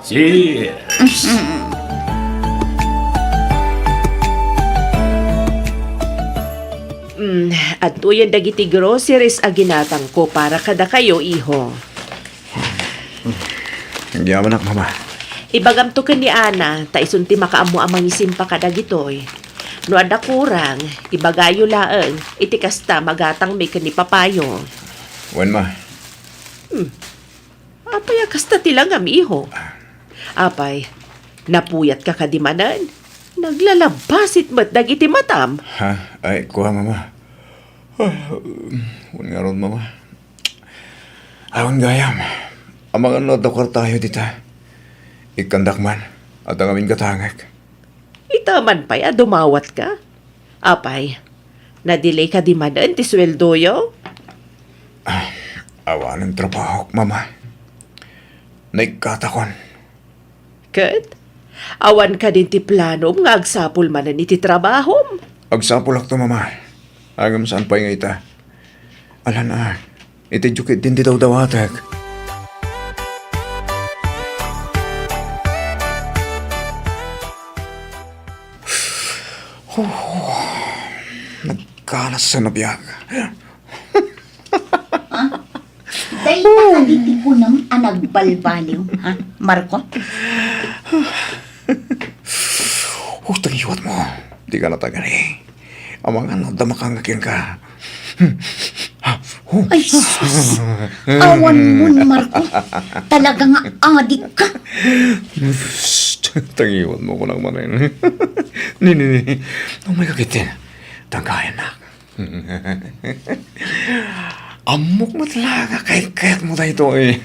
Cheers! Mm, adtoyen dagiti groceries a ginatangko para kadakayo, iho. Agyamanak, Mama. Ibagamto ken ni Ana, ta isun ti makaammo a mangisimpa kadagitoy. No adda kurang, ibagayo laeng, iti kasta, magatangmi ken ni Papayo. Wen, Ma. Hmm. Apay a kasta ti langam, iho? Apay, napuyatka kadi manen? Naglalabbasit met dagiti matam. Ha? Ay, kua, Mama. Ay, wen ngarud, Mama. Awan gayam. Amangan no adda kuartayo dita. Ikkandak man. Adda ngamin gatangek. Ita man pay a dumawatka? Apay, nadelay kadi manen ti sueldoyo? Ah, awanen trabahok, Mama. Naikkatakon. Ket, awan kadin ti planom nga agsapul manen iti trabahom? Agsapulakto, Mama. Ngem saan pay nga ita. Alan a, iti diyo ketdin ti dawdawatek. Huh, nagkanas a nabiag. Ha? Dayta kadi ti kunam a nagbalbaliw, ha, Marco? Huh, tangiwat mo. Di ka natagani. Amangan no adda makangngeg kenka. Ay, sus! Awan mon, Marco. Talaga nga adik ka. Psst! Tangiwat mo kunak manen. Ni, ni, ni. Umay ka ketdin. Tangkayannak. Ammok met la nga kayat-kayat mo daytoy.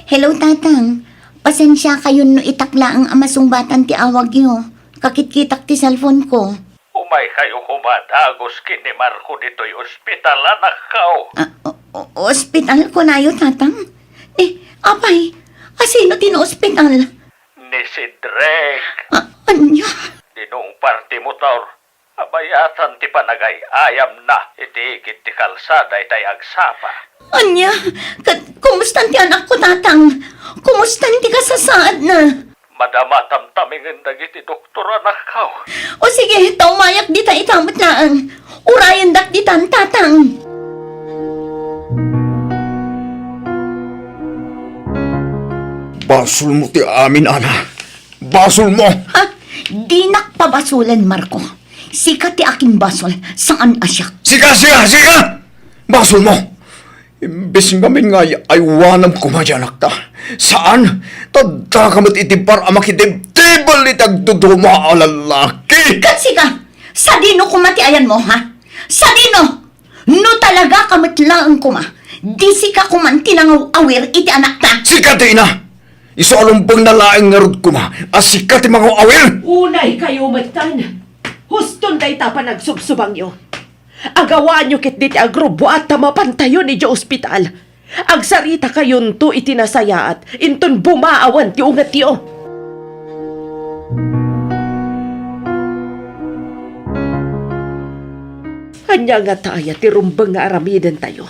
Hello, Tatang. Pasensiakayon no itak laeng a masungbatan ti awagyo. Kakitkitak ti cellphone ko. Umaykayo koma dagus ken ni Marco ditoy ospital, anakko. Ah, o-, o-, ospital kunayo, Tatang? Eh, apay, a sino ti naospital? Ni Cedric. Ah, ania? Dinungpar ti motor. Abayatan ti panagay-ayamna iti igid ti kalsada itay agsapa. Ania? Ket kumustan ti anakko, Tatang? Kumustan ti kasasaadna? Madama tamtamingen dagiti doktor, anakko. O sige, ta umayak dita ita met laeng. Urayendak ditan, Tatang. Basolmo ti amin, Ana. Basolmo! Ha? Dinak pabasolen, Marco. Sika ti akinbasol, saan a siak. Sika, sika, sika! Basolmo! Imbes ngamin nga ay-, aywanam koma ti anakta. Saan? Ta addaka met iti par a makitibtibel iti agduduma a lalaki. Ket sika, sadino koma ti ayanmo, ha? Sadino? No talaga ka met laeng koma, di sika koman ti nangaw-awir iti anakta. Sika ti ina! Isu a lumbengna laeng ngarud koma a sika ti mangaw-awir! Unaykayo metten! Huston dayta panagsubsubangyo! Agawaanyo ketdi ti agrubbuat ta mapantayon idiay ospital. Agsaritakayon iti nasayaat, inton bumaawan ti ungetyo. Ania ngata aya ti rumbeng nga aramidentayo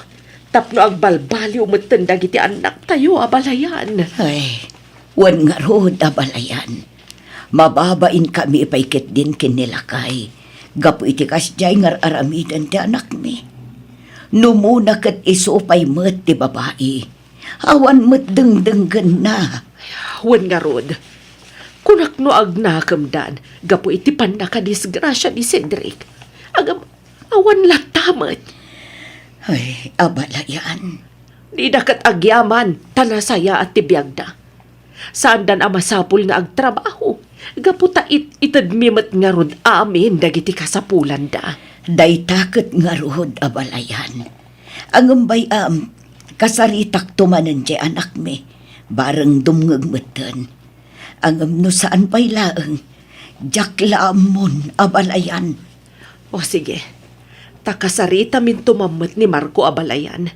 tapno agbalbaliw metten dagiti annaktayo, abalayan? Ay, wen ngarud, abalayan. Mababainkami pay ketdin ken ni lakay gapu iti kasdiay nga ar-aramiden ti anakmi. No umuna ket isu pay met ti babai, awan met dengdenggenna. Wen ngarud, kunak no agnakemdan gapu iti pannakadisgrasia ni Cedric. Agam, awan latta met. Ay, abalayan. Dida ket agyaman ta nasayaat ti biagda. Saandan a masapul nga agtrabaho, gapu ta it-itedmi met ngarud amin dagiti kasapulanda. Dayta ket ngarud, abalayan. Ngem bay-am, kasaritakto manen ti anakmi, bareng dumngeg metten. Ngem no saan pay laeng, diak la ammon, abalayan. O sige, ta kasaritaminto mammet ni Marco, abalayan.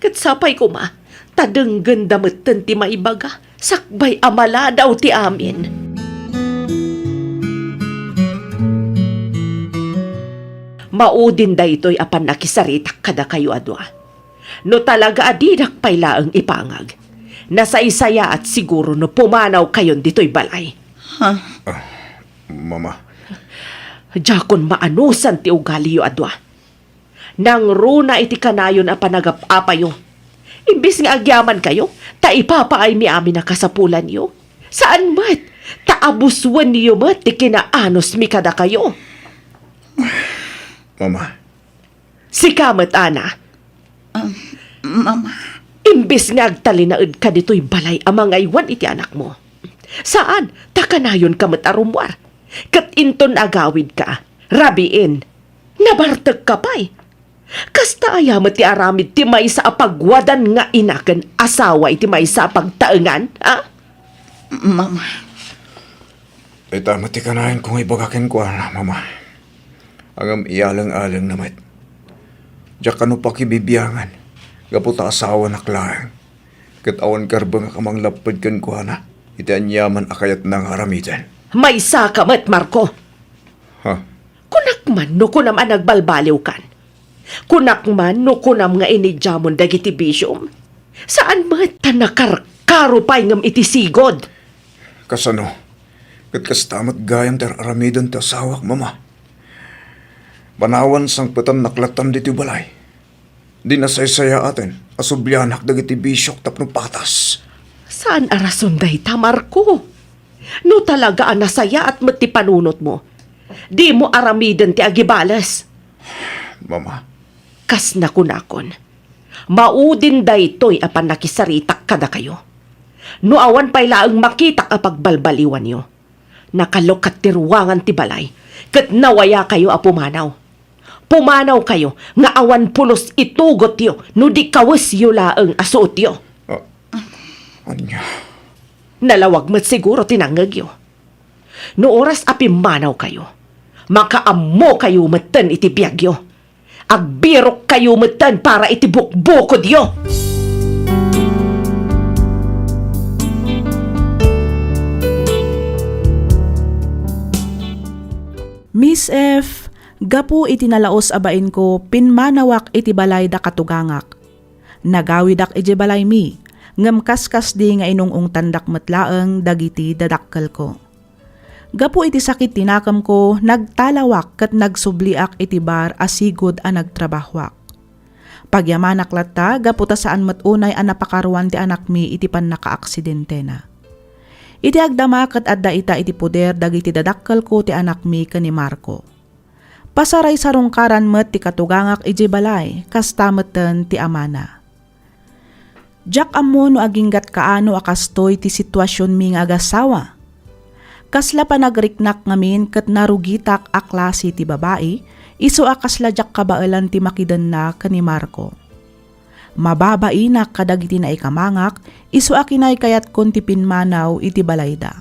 Ket sapay koma, ta denggenda metten ti maibaga, sakbay a maladaw ti amin. Maudin daytoy a pannakisaritak kadakayo a dua. No talaga a didak pay laeng ipangag, nasaysayaat siguro no pumanawkayon ditoy balay. Ha? Ah, Mama. Diakon maanusan ti ugaliyo a dua. Nangruna iti kanayon a panagap-apayo. Imbes nga agyamankayo, ta ipapaaymi amin a kasapulanyo. Saan met, ta abusuenyo met ti kinaanosmi kadakayo. Mama. Sika met, Ana. Um, Mama. Imbes nga agtalinaedka ditoy balay a mangaywan iti anakmo. Saan, ta kanayonka met a rummuar. Ket inton agawidka, rabiin. Nabartekka pay. Kasta aya met ti aramid ti maysa a pagwadan nga ina ken asawa iti maysa a pagtaengan, a? Mama. Ita met ti kanayonko nga ibaga kenkuana, Mama. Ngem iyaleng-alengna met. Diak kano pakibibiangan, gapu ta asawanak laeng. Ket awan karbengak a manglapped kenkuana iti aniaman a kayatna nga aramiden. Maysaka met, Marco. Ha? Kunak man no kunam a nagbalbaliwkan. Kunak man no kunam nga inidiamon dagiti bisiom. Saan met ta nakarkaro pay ngem iti sigud. Kasano? Ket kasta met gayam ti ar-aramiden ti asawak, Mama. Panawan sangpetannak lattan ditoy balay. Di nasaysayaaten a sublianak dagiti bisiok tapno patas. Saan a rason dayta, Marco. No talaga a nasayaat met ti panunotmo, dimo aramiden ti agibales. Mama. Kas nakunakon, maudin daytoy a pannakisaritak kadakayo. No awan pay laeng makitak a pagbalbaliwanyo, nakalukat ti ruangan ti balay, ket nawayakayo a pumanaw. Pumanawkayo nga awan pulos itugotyo no di kawesyo laeng a suotyo. Ah, ania? Nalawag met siguro ti nangngegyo. No oras a pimmanawkayo, makaammokayo metten iti biagyo. Agbirokkayo metten para iti bukbukodyo. Miss F, gapu iti nalaus a bainko, pimmanawak iti balay da katugangak. Nagawidak idiay balaymi, ngem kaskasdi nga inung-ungtandak met laeng dagiti dadakkelko. Gapu iti sakit ti nakemko, nagtalawak ket nagsubliak iti bar a sigud a nagtrabahoak. Pagyamanak latta gapu ta saan met unay a napakaruan ti anakmi iti pannakaaksidentena. Iti agdama ket adda ita iti poder dagiti dadakkelko ti anakmi ken ni Marco. Pasaraysarungkaran met ti katugangak idiay balay, kasta metten ti amana. Diak ammo no aginggat kaano a kastoy ti situasionmi nga agasawa. Kasla panagriknak ngamin ket narugitak a klase ti babai, isu a kasla diak kabaelan ti makidenna ken ni Marco. Mababainak kadagiti naikamangak, isu a kinaykayatkon ti pimmanaw iti balayda.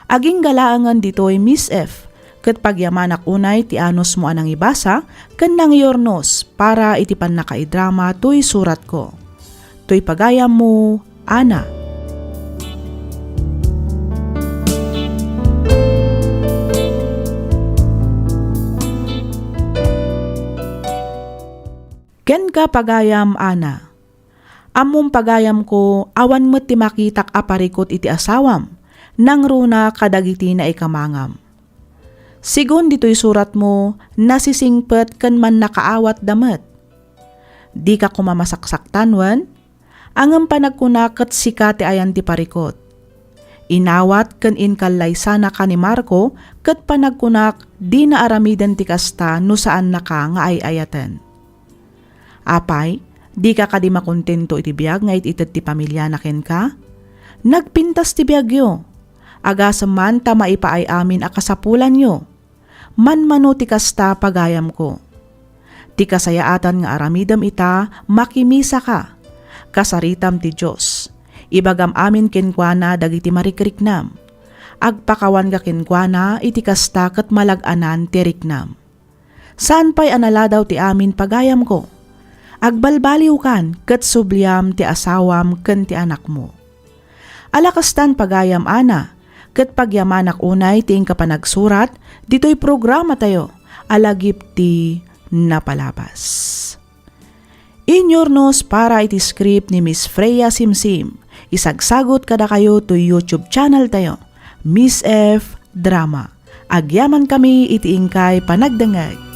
Agingga laengen ditoy, Miss F, ket pagyamanak unay ti anusmo a nangibasa ken nangyurnos para iti pannakaidrama toy suratko. Toy pagayammo, Ana. Kenka, pagayam Ana. Ammom, pagayamko, awan met ti makitak a parikut iti asawam, nangruna kadagiti naikamangam. Sigun ditoy suratmo, nasisingpet ken mannakaawatda met. Dika koma masaksaktan wen? Ngem panagkunak ket sika ti ayan ti parikut. Inawat ken inkallaysanaka ni Marco ket panagkunak dina aramiden ti kasta no saannaka nga ay-ayaten. Apay, dika kadi makontento iti biag nga it-ited ti pamiliana kenka? Nagpintas ti biagyo. Agasem man ta maipaay amin a kasapulanyo. Manmano ti kasta, pagayamko. Ti kasayaatan nga aramidem ita, makimisaka. Kasaritam ti Dios. Ibagam amin kenkuana dagiti marikriknam. Agpakawanka kenkuana iti kasta ket malag-anan ti riknam. Saan pay a naladaw ti amin, pagayamko. Agbalbaliwkan ket subliam ti asawam ken ti anakmo. Ala kastan, pagayam Ana, ket pagyamanak unay ti inka panagsurat ditoy programatayo a Lagip ti Napalabas. Inyurnos para iti script ni Miss Freya Simsim. Isagsagut kadakayo toy YouTube channel tayo, Miss F Drama. Agyamankami iti inkay panagdengngeg.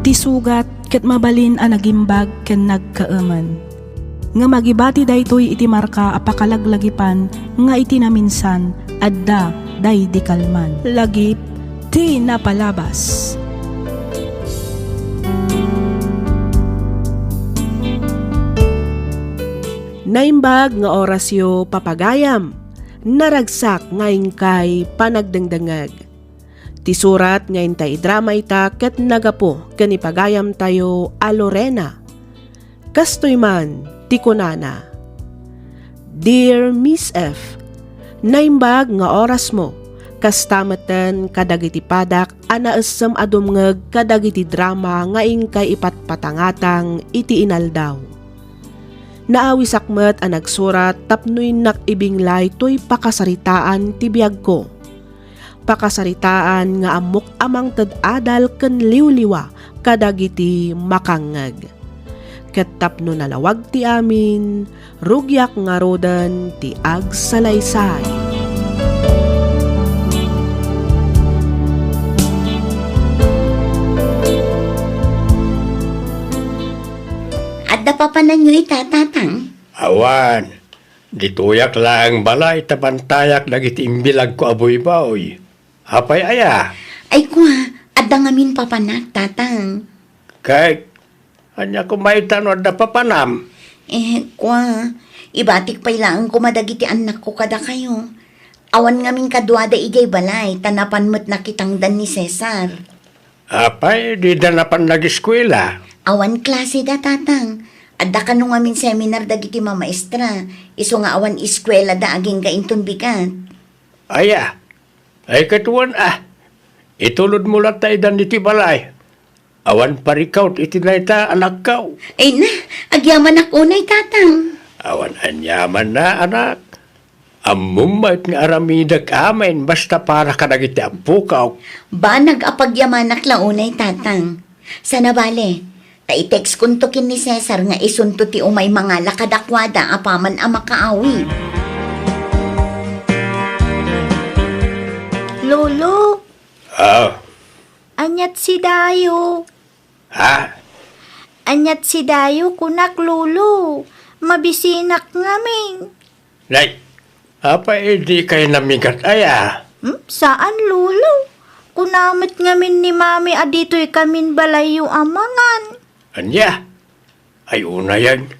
Ti sugat ket mabalin a nagimbag ken nagkaemen. Ngem agibati daytoy iti marka a pakalaglagipan nga iti naminsan, adda daydi kalman. Lagip ti Napalabas. Naimbag nga orasyo, papagayam. Naragsak nga inkay panagdengdengngeg. Ti surat nga intay idrama ita ket nagapu ken ni pagayamtayo a Lorena. Kastoy man ti kunana, Dear Miss F, naimbag nga orasmo, kasta metten kadagiti padak a naessem a dumngeg kadagiti drama nga inkay ipatpatangatang iti inaldaw. Naawisak met a nagsurat tapno innak ibinglay toy pakasaritaan ti biagko. Pakasaritaan nga ammok a mangted adal ken liwliwa kadagiti makangngeg. Ket tapno nalawag ti amin, rugiak ngaruden ti agsalaysay. Adda papananyo ita, Tatang? Awan. Ditoyak laeng balay ta bantayak dagiti imbilagko a buybuy. Apay aya? Ay, kua, adda ngamin papanak, Tatang. Kay, ania koma ita no adda papanam? Eh, kua, ibatik pay laeng koma dagiti annakko kadakayo. Awan ngamin kaduada idiay balay, ta napan met nakitangdan ni Cesar. Apay, dida napan nageskuela? Awan klaseda, Tatang. Adda kano ngamin seminar dagiti mamaestra, isu nga awan eskuelada agingga inton bigat. Aya, ay ket wen a, itulodmo latta idan ditoy balay. Awan parikawt iti dayta a nakkaw. Ay na, agyamanak unay, Tatang. Awan aniamanna, anak. Ammom met nga aramidek amin basta para kadagiti ampokak. Banag a pagyamanak la unay, Tatang. Sana bale, ta i-text kunto ken ni Cesar nga isunto ti umay mangala kadakuada apaman a makaawid. Lolo, Ah, aniat si Dayo? Ha? Aniat si Dayo, kunak, Lolo. Mabisinak ngamin. Nay, apay dikay namigat aya? Hmm? Saan, Lolo? Kuna met ngamin ni Mami a ditoy kamin balayyo a mangan. Ania? Ay, unayen.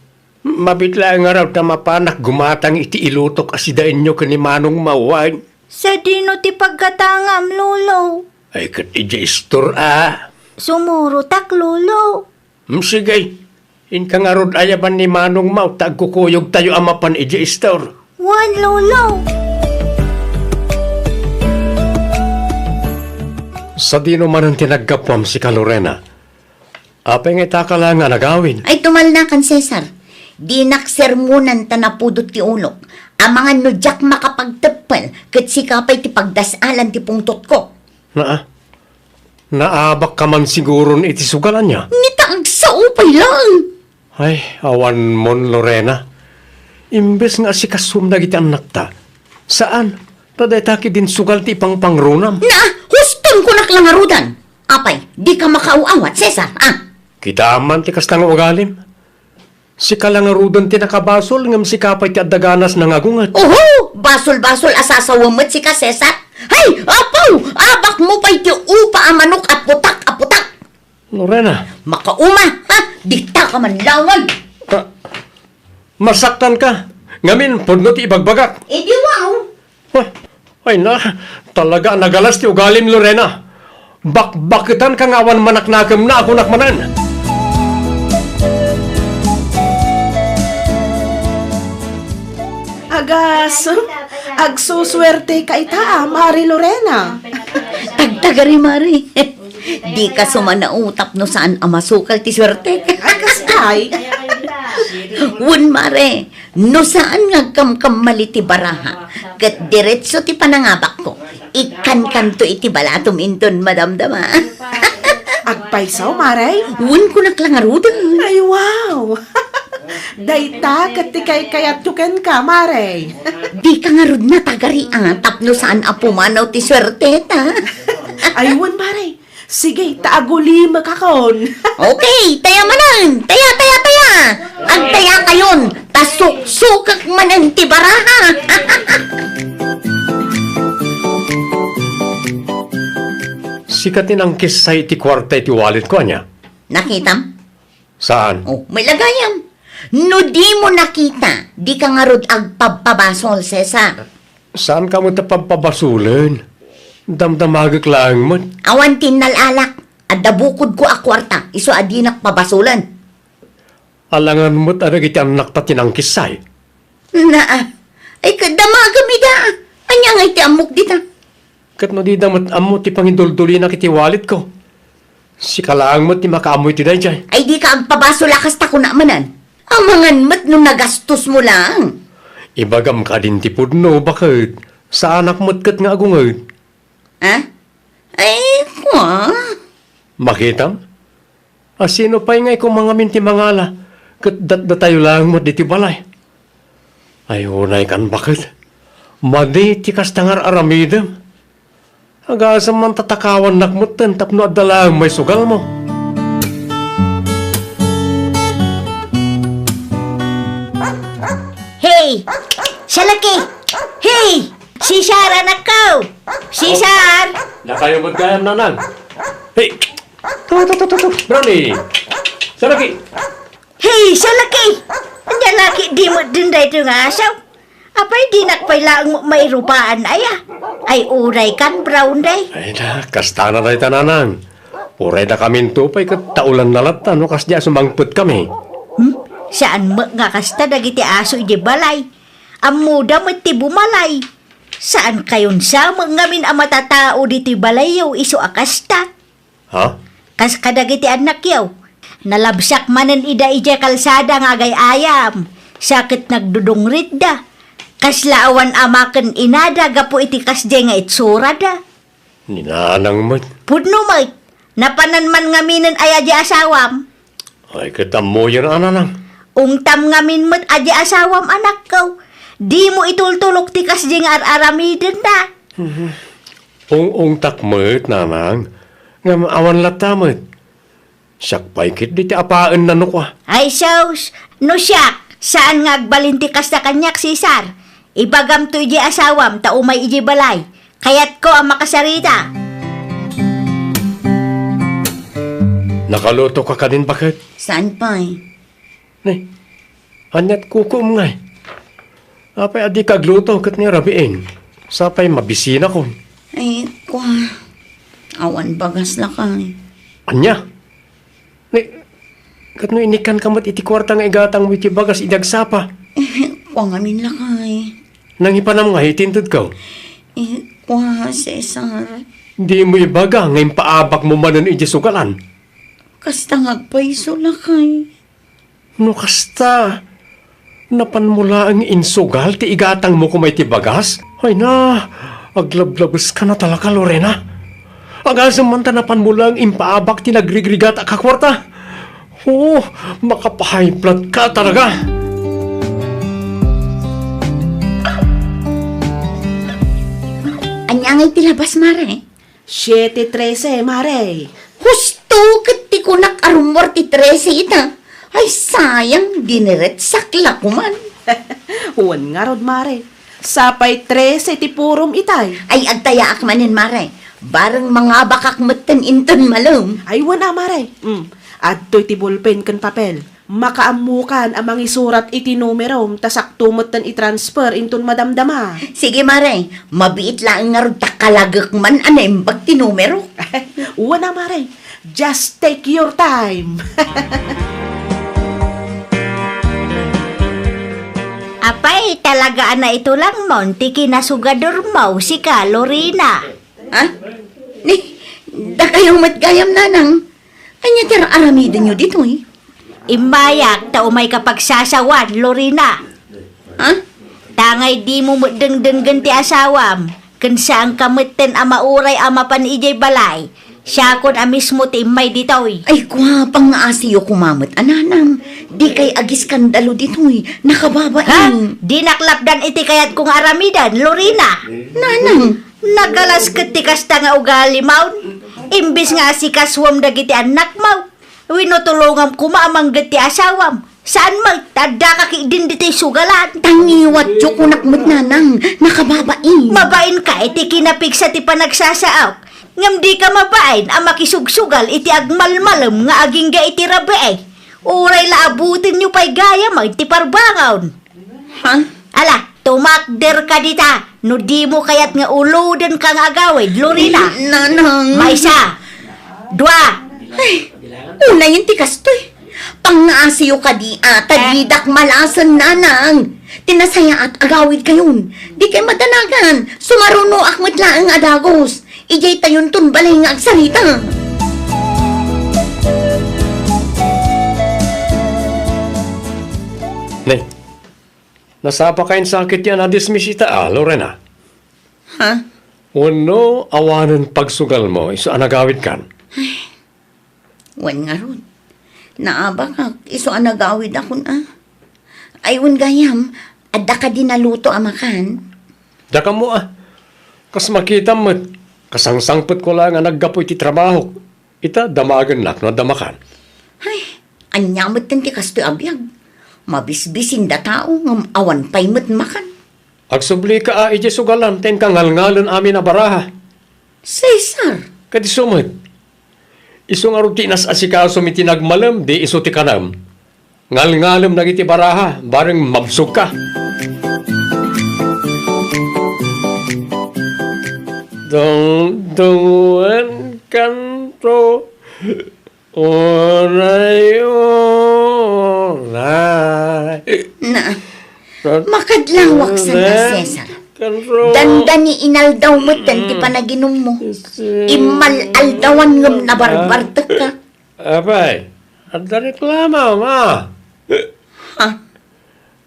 Mabit laeng ngarud ta mapanak gumatang iti ilutok a sidaenyo ken ni Manong Maw, wen? Sadino ti paggatangam, Lolo? Ay, ket idiay istor a. Sumurotak, Lolo. Hmm, sige. Inka ngarud ayaban ni Manong Maw ta agkukuyogtayo a mapan idiay istor. Wen, Lolo. Sadino manen ti naggapuam, sika, Lorena? Apay nga itaka laeng nga nagawid? Ay, tumalnakan, Cesar. Dinak sermonan ta napudot ti ulok. Amangan no diak makapagteppel, ket sika pay ti pagdas-alan ti pungtotko. Naa, naabakka man siguron iti sugal, ania? Ni ta agsao pay laeng. Ay, awanmon, Lorena. Imbes nga asikasom dagiti annakta, saan, ta dayta ketdin sugal ti ipangpangrunam. Na, huston kunak la ngaruden. Apay, dika makaaw-awat, Cesar, a? Kitaem man ti kasta nga ugalim. Sika la ngaruden ti nakabasol, ngem sika pay ti adda ganasna nga agunget. Oho! Basol-basol a sasawem met sika, Cesar. Hay, apo! Abakmo pay ti upa a manok a putak a putak. Lorena. Makauma, ha? Dita ka man laeng. Ah, masaktanka. Ngamin, pudno ti ibagbagak. Idi wow. Ah, ay na, talaga a nagalas ti ugalim, Lorena. Bakbaketanka nga awan manaknakemna a kunak manen. Agas, agsusuerteka ita, a, Mari Lorena. Tagtagari, Mari. Dika sumanao tapno saan a masukal ti suertek. Ay, kasta ay. Wen, Mare, no saan nga agkamkamali ti baraha, ket diretso ti panangabakko, ikkankanto iti balatom inton madamdama. Agpayso, Mare? Wen, kunak la ngaruden. Ay, wow! Dayta ket ti kaykayatko kenka, Mare. Dika ngarud natagari a tapno saan a pumanaw ti suerteta. Ay, wen, Mare. Sige, ta agulimekakon. Okay, taya manen! Taya, taya, taya! Agtayakayon, ta suksukek manen ti baraha! Sika ti nangkissay iti kuarta iti walletko, ania? Nakitam? Saan? Oh, may lagayam. No dimo nakita, dika ngarud agpabpabasol, Cesar. Saanka met a pabpabasolen. Damdamagek laeng met. Awan ti innalalak. Adda bukodko a kuarta, isu a dinak pabasolen. Alangan met a dagiti annakta ti nangkissay. Naa. Ay, ket damagem ida. Ania ngay ti ammok dita? Ket no dida met ammo ti pangiduldolinak iti walletko, sika laeng met ti makaammo iti daydiay. Ay, dika agpabasol a kasta, kuna manen. Amangan met no nagastosmo laeng. Ibagam kadin ti pudno, baket saanak met ket nga agunget. Ha? Ay, kua? Makitam? A, sino pay ngay koma ngamin ti mangala ket datdatayo laeng met ditoy balay? Ay, unaykan, baket. Madi ti kasta nga ar-aramidem. Agasem man ta takawannak metten tapno adda laeng maisugalmo. Hey! Salaki! Hey! Cesar, anakko! Cesar! Dakayo met gayam, nanang. Hey! To, to, to, to, to. Brownie! Salaki! Hey, salaki! Ania la ket di met daytoy nga asaw? Apay, dinak pay laeng mairupaan, aya? Ay, unaykan, Brownie. Ay na, kasta na dayta, nanang. Uray dakaminto pay ket taulanna latta no kasdiay a sumangpetkami. Hmm? Saan met nga kasta dagiti aso idiay balay? Ammoda met ti bumalay. Saankayon sa met ngamin a matatao ditoy balayyo isu a kasta. Ha? Kas kadagiti annakyo, nalabsak manen ida idiay kalsada nga agay-ayam, sa ket nagdudungritda. Kasla awan ama ken inada gapu iti kasdiay nga itsurada. Ni nanang met. Pudno met, napanan man ngaminen aya di asawam. Ay, ket ammoyo a nanang. Ungtam ngamin met a di asawam, anakko. Dimo itultulok ti kasdi nga ar-aramidenna. Mhm. Ung-ungtak met, nanang. Ngem awan latta met. Siak pay ketdi ti apaenna no kua. Ay sus, no siak, saan nga agbalin ti kasta kaniak, Cesar. Ibagamto idiay asawam ta umay idiay balay. Kayatko a makasarita. Nakaluto ka kadin, baket? Saan pay? Ni, ania't kukuom ngay? Apay a dika agluto ket ni rabiin? Sapay mabisinakon. Ay, kua. Awan bagas lakay. Ania? Ni, ket no inikkanka met iti kuarta nga igatangmo iti bagas idi agsapa? Eh, kua ngamin lakay. Nangipanam ngay iti intedko? Eh, kua, Cesar. Dimo ibaga nga impaabakmo manen iti sugalan? Kasta nga agpayso lakay. No kasta, napanmo laeng insugal ti igatangmo koma iti bagas? Ay na, aglablabeska na talaga, Lorena. Agasem man ta napanmo laeng impaabak ti nagrigrigat a kakuarta. Oo, makapahay blood ka talaga. Ania ngay ti labas, Mare? Siete trese, Mare. Husto ket ti kunak a rummuar ti trese ita. Ay, sayang, diniretsak la koman. Wen ngarud, Mare. Sapay trese ti purom itay. Ay, agtayaak manen, Mare. Bareng mangabakak metten inton malem. Ay, wen a, Mare. Mm. Adtoy ti bolpen ken papel. Makaammokan a mangisurat iti numerom ta sakto metten i-transfer inton madamdama. Sige, Mare. Mabiit laeng ngarud ta kalagek man a naimbag ti numero. Wen a, Mare. Just take your time. Apay, talaga a naitulangmon ti kinasugadormo, sika, Lorena. Ha? Ni, dakayo met gayam, Nanang. Ania ti ar-aramidenyo ditoy? Immayak ta umayka pagsasawan, Lorena. Ha? Tangay dimo met dengdenggen ti asawam, ken saanka metten a mauray a mapan idiay balay. Siakon a mismo ti immay ditoy. Ay, kua, pangngaasiyo koma met a, Nanang. Dikay agiskandalo ditoy. Nakababain. Ha? Dinak lapdan iti kayatko nga aramiden, Lorena. Nanang. Nagalas ket ti kasta nga ugalimon. Imbes nga asikasuam dagiti annakmo, wenno tulongam koma a mangget ti asawam. Saan met ta addaka ketdin ditoy sugalan. Tangiwatyo kunak met, Nanang, nakababain. Mabainka iti kinapigsa ti panagsasaok, ngem dika mabain a makisugsugal iti agmalmalem nga agingga iti rabii. Uray la abutenyo pay gayam ti parbangon. Ha? Ala, tumakderka dita, no dimo kayat nga ulodenka nga agawid, Lorena. Nanang. Maysa, dua. Ay, unayen ti kastoy. Pangngaasiyo kadi a, ta didak malasen, Nanang. Ti nasayaat, agawidkayon. Dikay madanagan. Sumarunoak met laeng a dagus. Idiay tayonton balay nga agsarita. Nay, nasapaka insa ket ti a nadismiss ita a, Lorena? Ha? Wenno awanen pagsugalmo isu a nagawidkan? Ay, wen ngarud. Naabakak isu a nagawidakon a. Ay, wen gayam, adda kadi naluto a makan? Dakayo a. Kas makitam met, kasangsangpetko la nga naggapu iti trabahok. Ita, damagennak no adda makan. Ay, ania metten ti kastoy a biag? Mabisbisin da tao ngem awan pay met makan. Agsublika a idiay sugalan ta inka ngalngalen amin a baraha. Cesar! Ket isu met, isu ngarud ti inas-asikasom iti nagmalem, di isu ti kanam. Ngalngalem dagiti baraha, bareng mabsogka. Dungdunguenkanto, unay, unay. Na, makadlawak sanda, Cesar. Dandani inaldaw metten ti panaginummo. Immal-aldawan ngem nabarbartekka. Apay, adda reklamo, ma? Ha?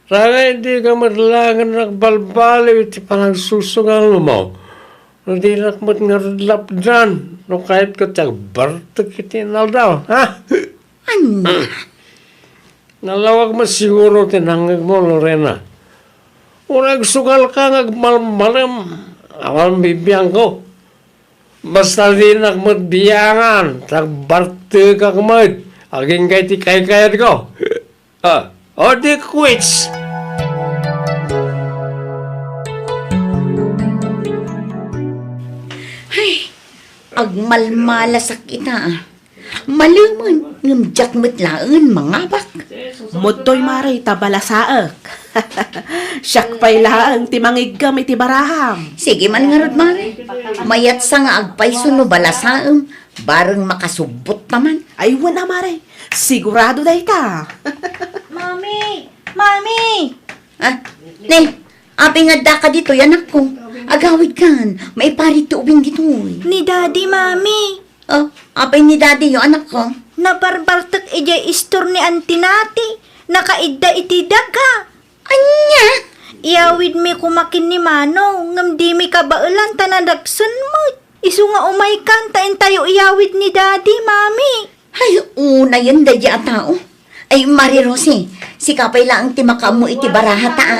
Tangay dika met laeng nagbalbaliw iti panagsusugalmo. No dinak met ngarud lapdan, no kayatko ti agbartek iti inaldaw, ha? Ania? Nalawag met siguro ti nangngegmo, Lorena. Uray agsugalka nga agmalmalem, awan bibiangko. Basta dinak met biangan, ta agbartekak met, agingga iti kaykayatko. Ah, o di quits. Ay, agmalmalasak ita, ah. Malemen, ngem diak met laengen mangabak. Mudtoy, mare, ta balasaek. Siak pay laeng ti mangiggem iti baraham. Sige man ngarud, mare. Mayat sa nga agpayso no balasaem, bareng makasubbot ta man. Ay, wen a, mare. Sigurado dayta. Mami! Mami! Ah, ne, apay nga addaka ditoy, anakko? Agawidkan, maiparit ti ubing ditoy. Ni Daddy, Mami. Oh, apay ni Daddy yo, anakko? Nabarbartek idiay istor ni Auntie Nati. Nakaidda iti daga. Ania? Iyawidmi koma ken ni Mano, ngem dimi kabaelan ta nadagsen met. Isu nga umaykan ta intayo iyawid ni Daddy, Mami. Ay, unayen daydi a tao. Ay, Mare Rosie, sika pay laeng ti makaammo iti baraha ta, a.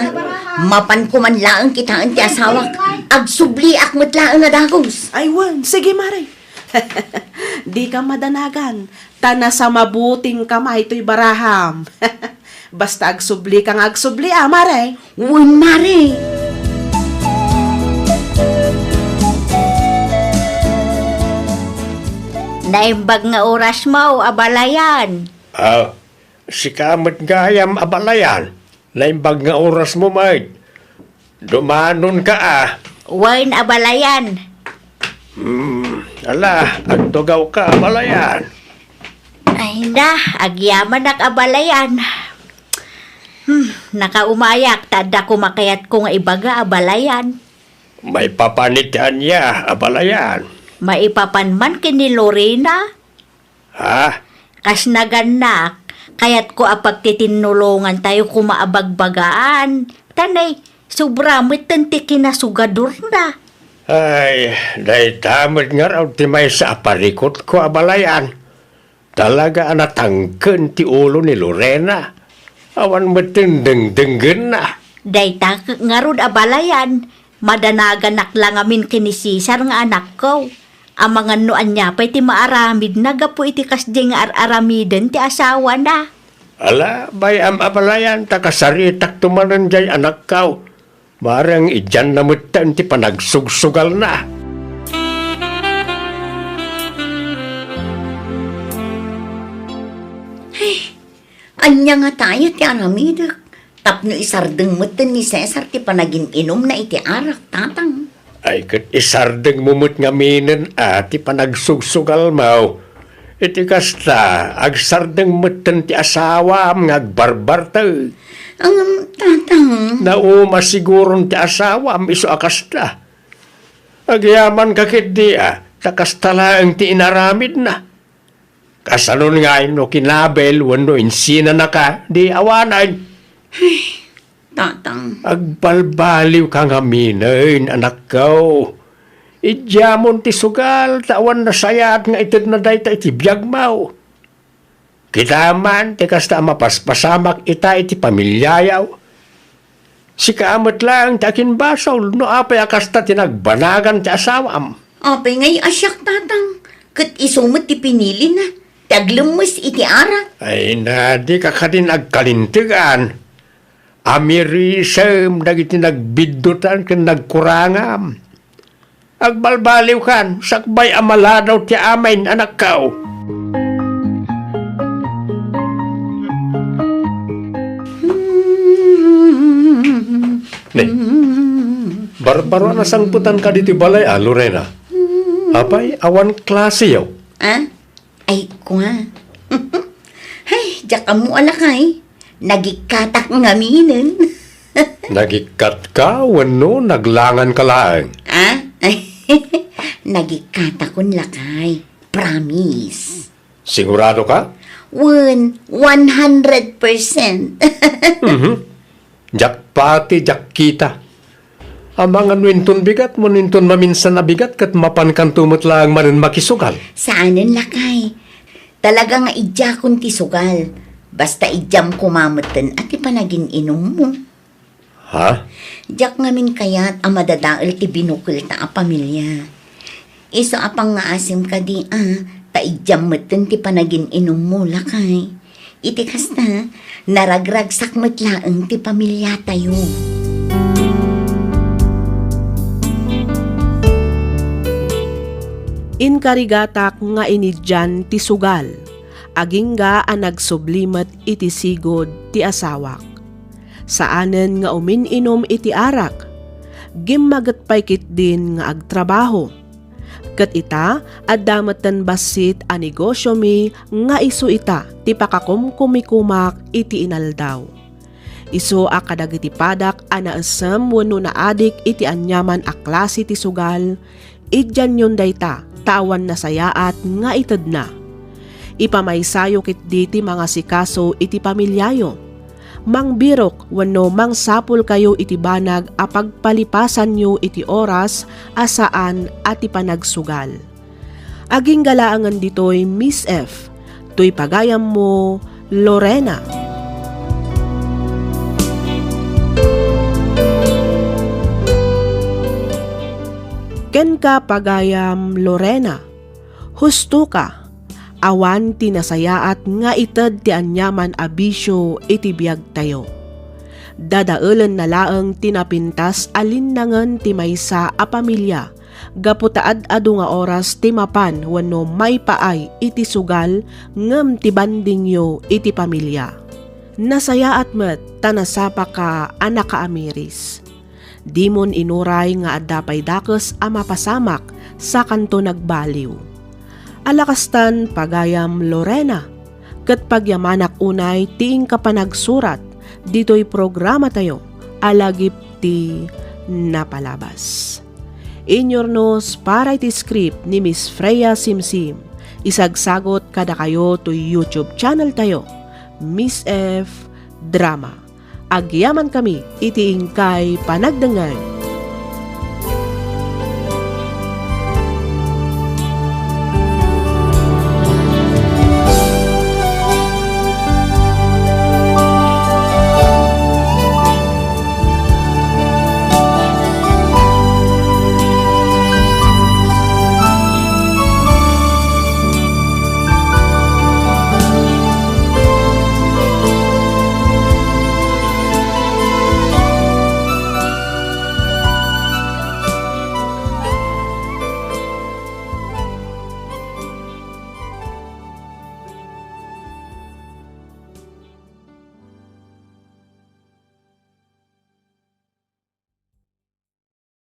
Mapanko man laeng kitaen ti asawak. Agsubliak met laeng a dagus. Ay, wen, sige, mare. Dika madanagan, ta nasamabutingka maytoy baraham. Basta agsublika nga agsubli, a, mare. Wen, mare. Naimbag nga orasmo, abalayan. Ah, sika met gayam, abalayan. Naimbag nga orasmo met. Dumanonka, a. Wen, abalayan. Hmm, ala, agtugawka, abalayan. Ay na, agyamanak, abalayan. Hmm, nakaumayak, ta adda koma kayatko nga ibaga, abalayan. Maipapan iti ania, abalayan? Maipapan man ken ni Lorena. Ha? Kas nagannak, kayatko a pagtitinnulongantayo koma a bagbagaan. Ta nay, sobra metten ti kinasugadorna. Ay, dayta met ngarud ti maysa a parikutko, abalayan. Talaga a natangken ti ulo ni Lorena. Awan metten dengdenggenna. Dayta ngarud, abalayan, madanaganak la ngamin ken ni Cesar nga anakko. Amangan no ania pay ti maaramidna gapu iti kasdiay nga ar-aramiden ti asawana. Ala, bay-am, abalayan, ta kasaritakto manen diay anakko. Bareng idianna metten ti panagsugsugalna. Ay, ania ngata aya ti aramidek tapno isardeng metten ni Cesar ti panagin-inumna iti arak, tatang? Ay, ket isardengmo met ngaminen a ti panagsugsugalmo. Iti kasta, agsardeng metten ti asawam nga agbarbartek. Ngem, tatang. Nauma siguron ti asawam isu a kasta. Agyamanka ketdi a, ta kasta laeng ti inaramidna. Kasanon ngay no kinabel wenno insinanaka, di awanen. Ay, tatang. Agbalbaliwka ngaminen, anakko. Idiamon ti sugal, ta awan nasayaat nga itedna dayta iti biagmo. Kita man ti kasta a mapaspasamak ita iti pamiliayo. Sika met laeng ti akinbasol no apay a kasta ti nagbanagan ti asawam. Apay ngay a siak, tatang, ket isu met ti pinilina ti aglemmes iti arak? Ay na, dika kadin agkalintegan. Amirisem dagiti nagbiddutan ken nagkurangam. Agbalbaliwkan, sakbay a maladaw ti amin, anakko. Ne, barbaro a nasangpetanka ditoy balay, a, Lorena? Apay, awan klaseyo? Ah? Ay, kua. Ay, diak ammo a, lakay. Nagikkatak ngaminen. Nagikkatka wenno naglanganka laeng? Ah? Nagikkatakon, lakay. Promise. Sigurado ka? Wen, one hundred percent. Mhm. Diak pati, diak kita. Amangan no inton bigat, wenno inton maminsan a bigat, ket mapankanto met laeng manen makisugal. Saanen, lakay. Talaga nga idiakon ti sugal. Basta idiam koma metten a ti panagin-inummo. Ha? Diak ngamin kayat a madadael ti binukelta a pamilia. Isu a pangngaasim kadi a, ta idiam metten ti panagin-inummo, lakay. Iti kasta, naragragsak met laeng ti pamiliatayo. Inkarigatak nga inidian ti sugal, agingga a nagsubli met iti sigud ti asawak. Saanen nga umin-inum iti arak. Gimmaget pay ketdin nga agtrabaho. Ket ita, adda metten bassit a negosyomi nga isu ita ti pakakumkumikomak iti inaldaw. Isu a kadagiti padak a naesem wenno naadik iti aniaman a klase ti sugal, idianyon dayta ta awan nasayaat nga itedna. Ipamaysayo ketdi ti mangasikaso iti pamiliayo. Mangbirok wenno mangsapulkayo iti banag a pagpalipasanyo iti oras a saan a ti panagsugal. Agingga laengen ditoy, Miss F, toy pagayammo, Lorena. Kenka, pagayam Lorena, husto ka. Awan ti nasayaat nga ited ti aniaman a bisio iti biagtayo. Dadaelenna laeng ti napintas a linnangen ti maysa a pamilia gapu ta ad-adu nga oras ti mapan wenno maipaay iti sugal ngem ti bandingyo iti pamilia. Nasayaat met ta nasapaka a nakaamiris. Dimon inuray nga adda pay dakes a mapasamak, sakanto nagbaliw. Ala kastan, pagayam Lorena, ket pagyamanak unay ti inka panagsurat ditoy programatayo a Lagip ti Napalabas. Inyurnos para iti script ni Miss Freya Simsim. Isagsagot kadakayo toy YouTube channel tayo, Miss F Drama. Agyamankami iti inkay panagdengngeg.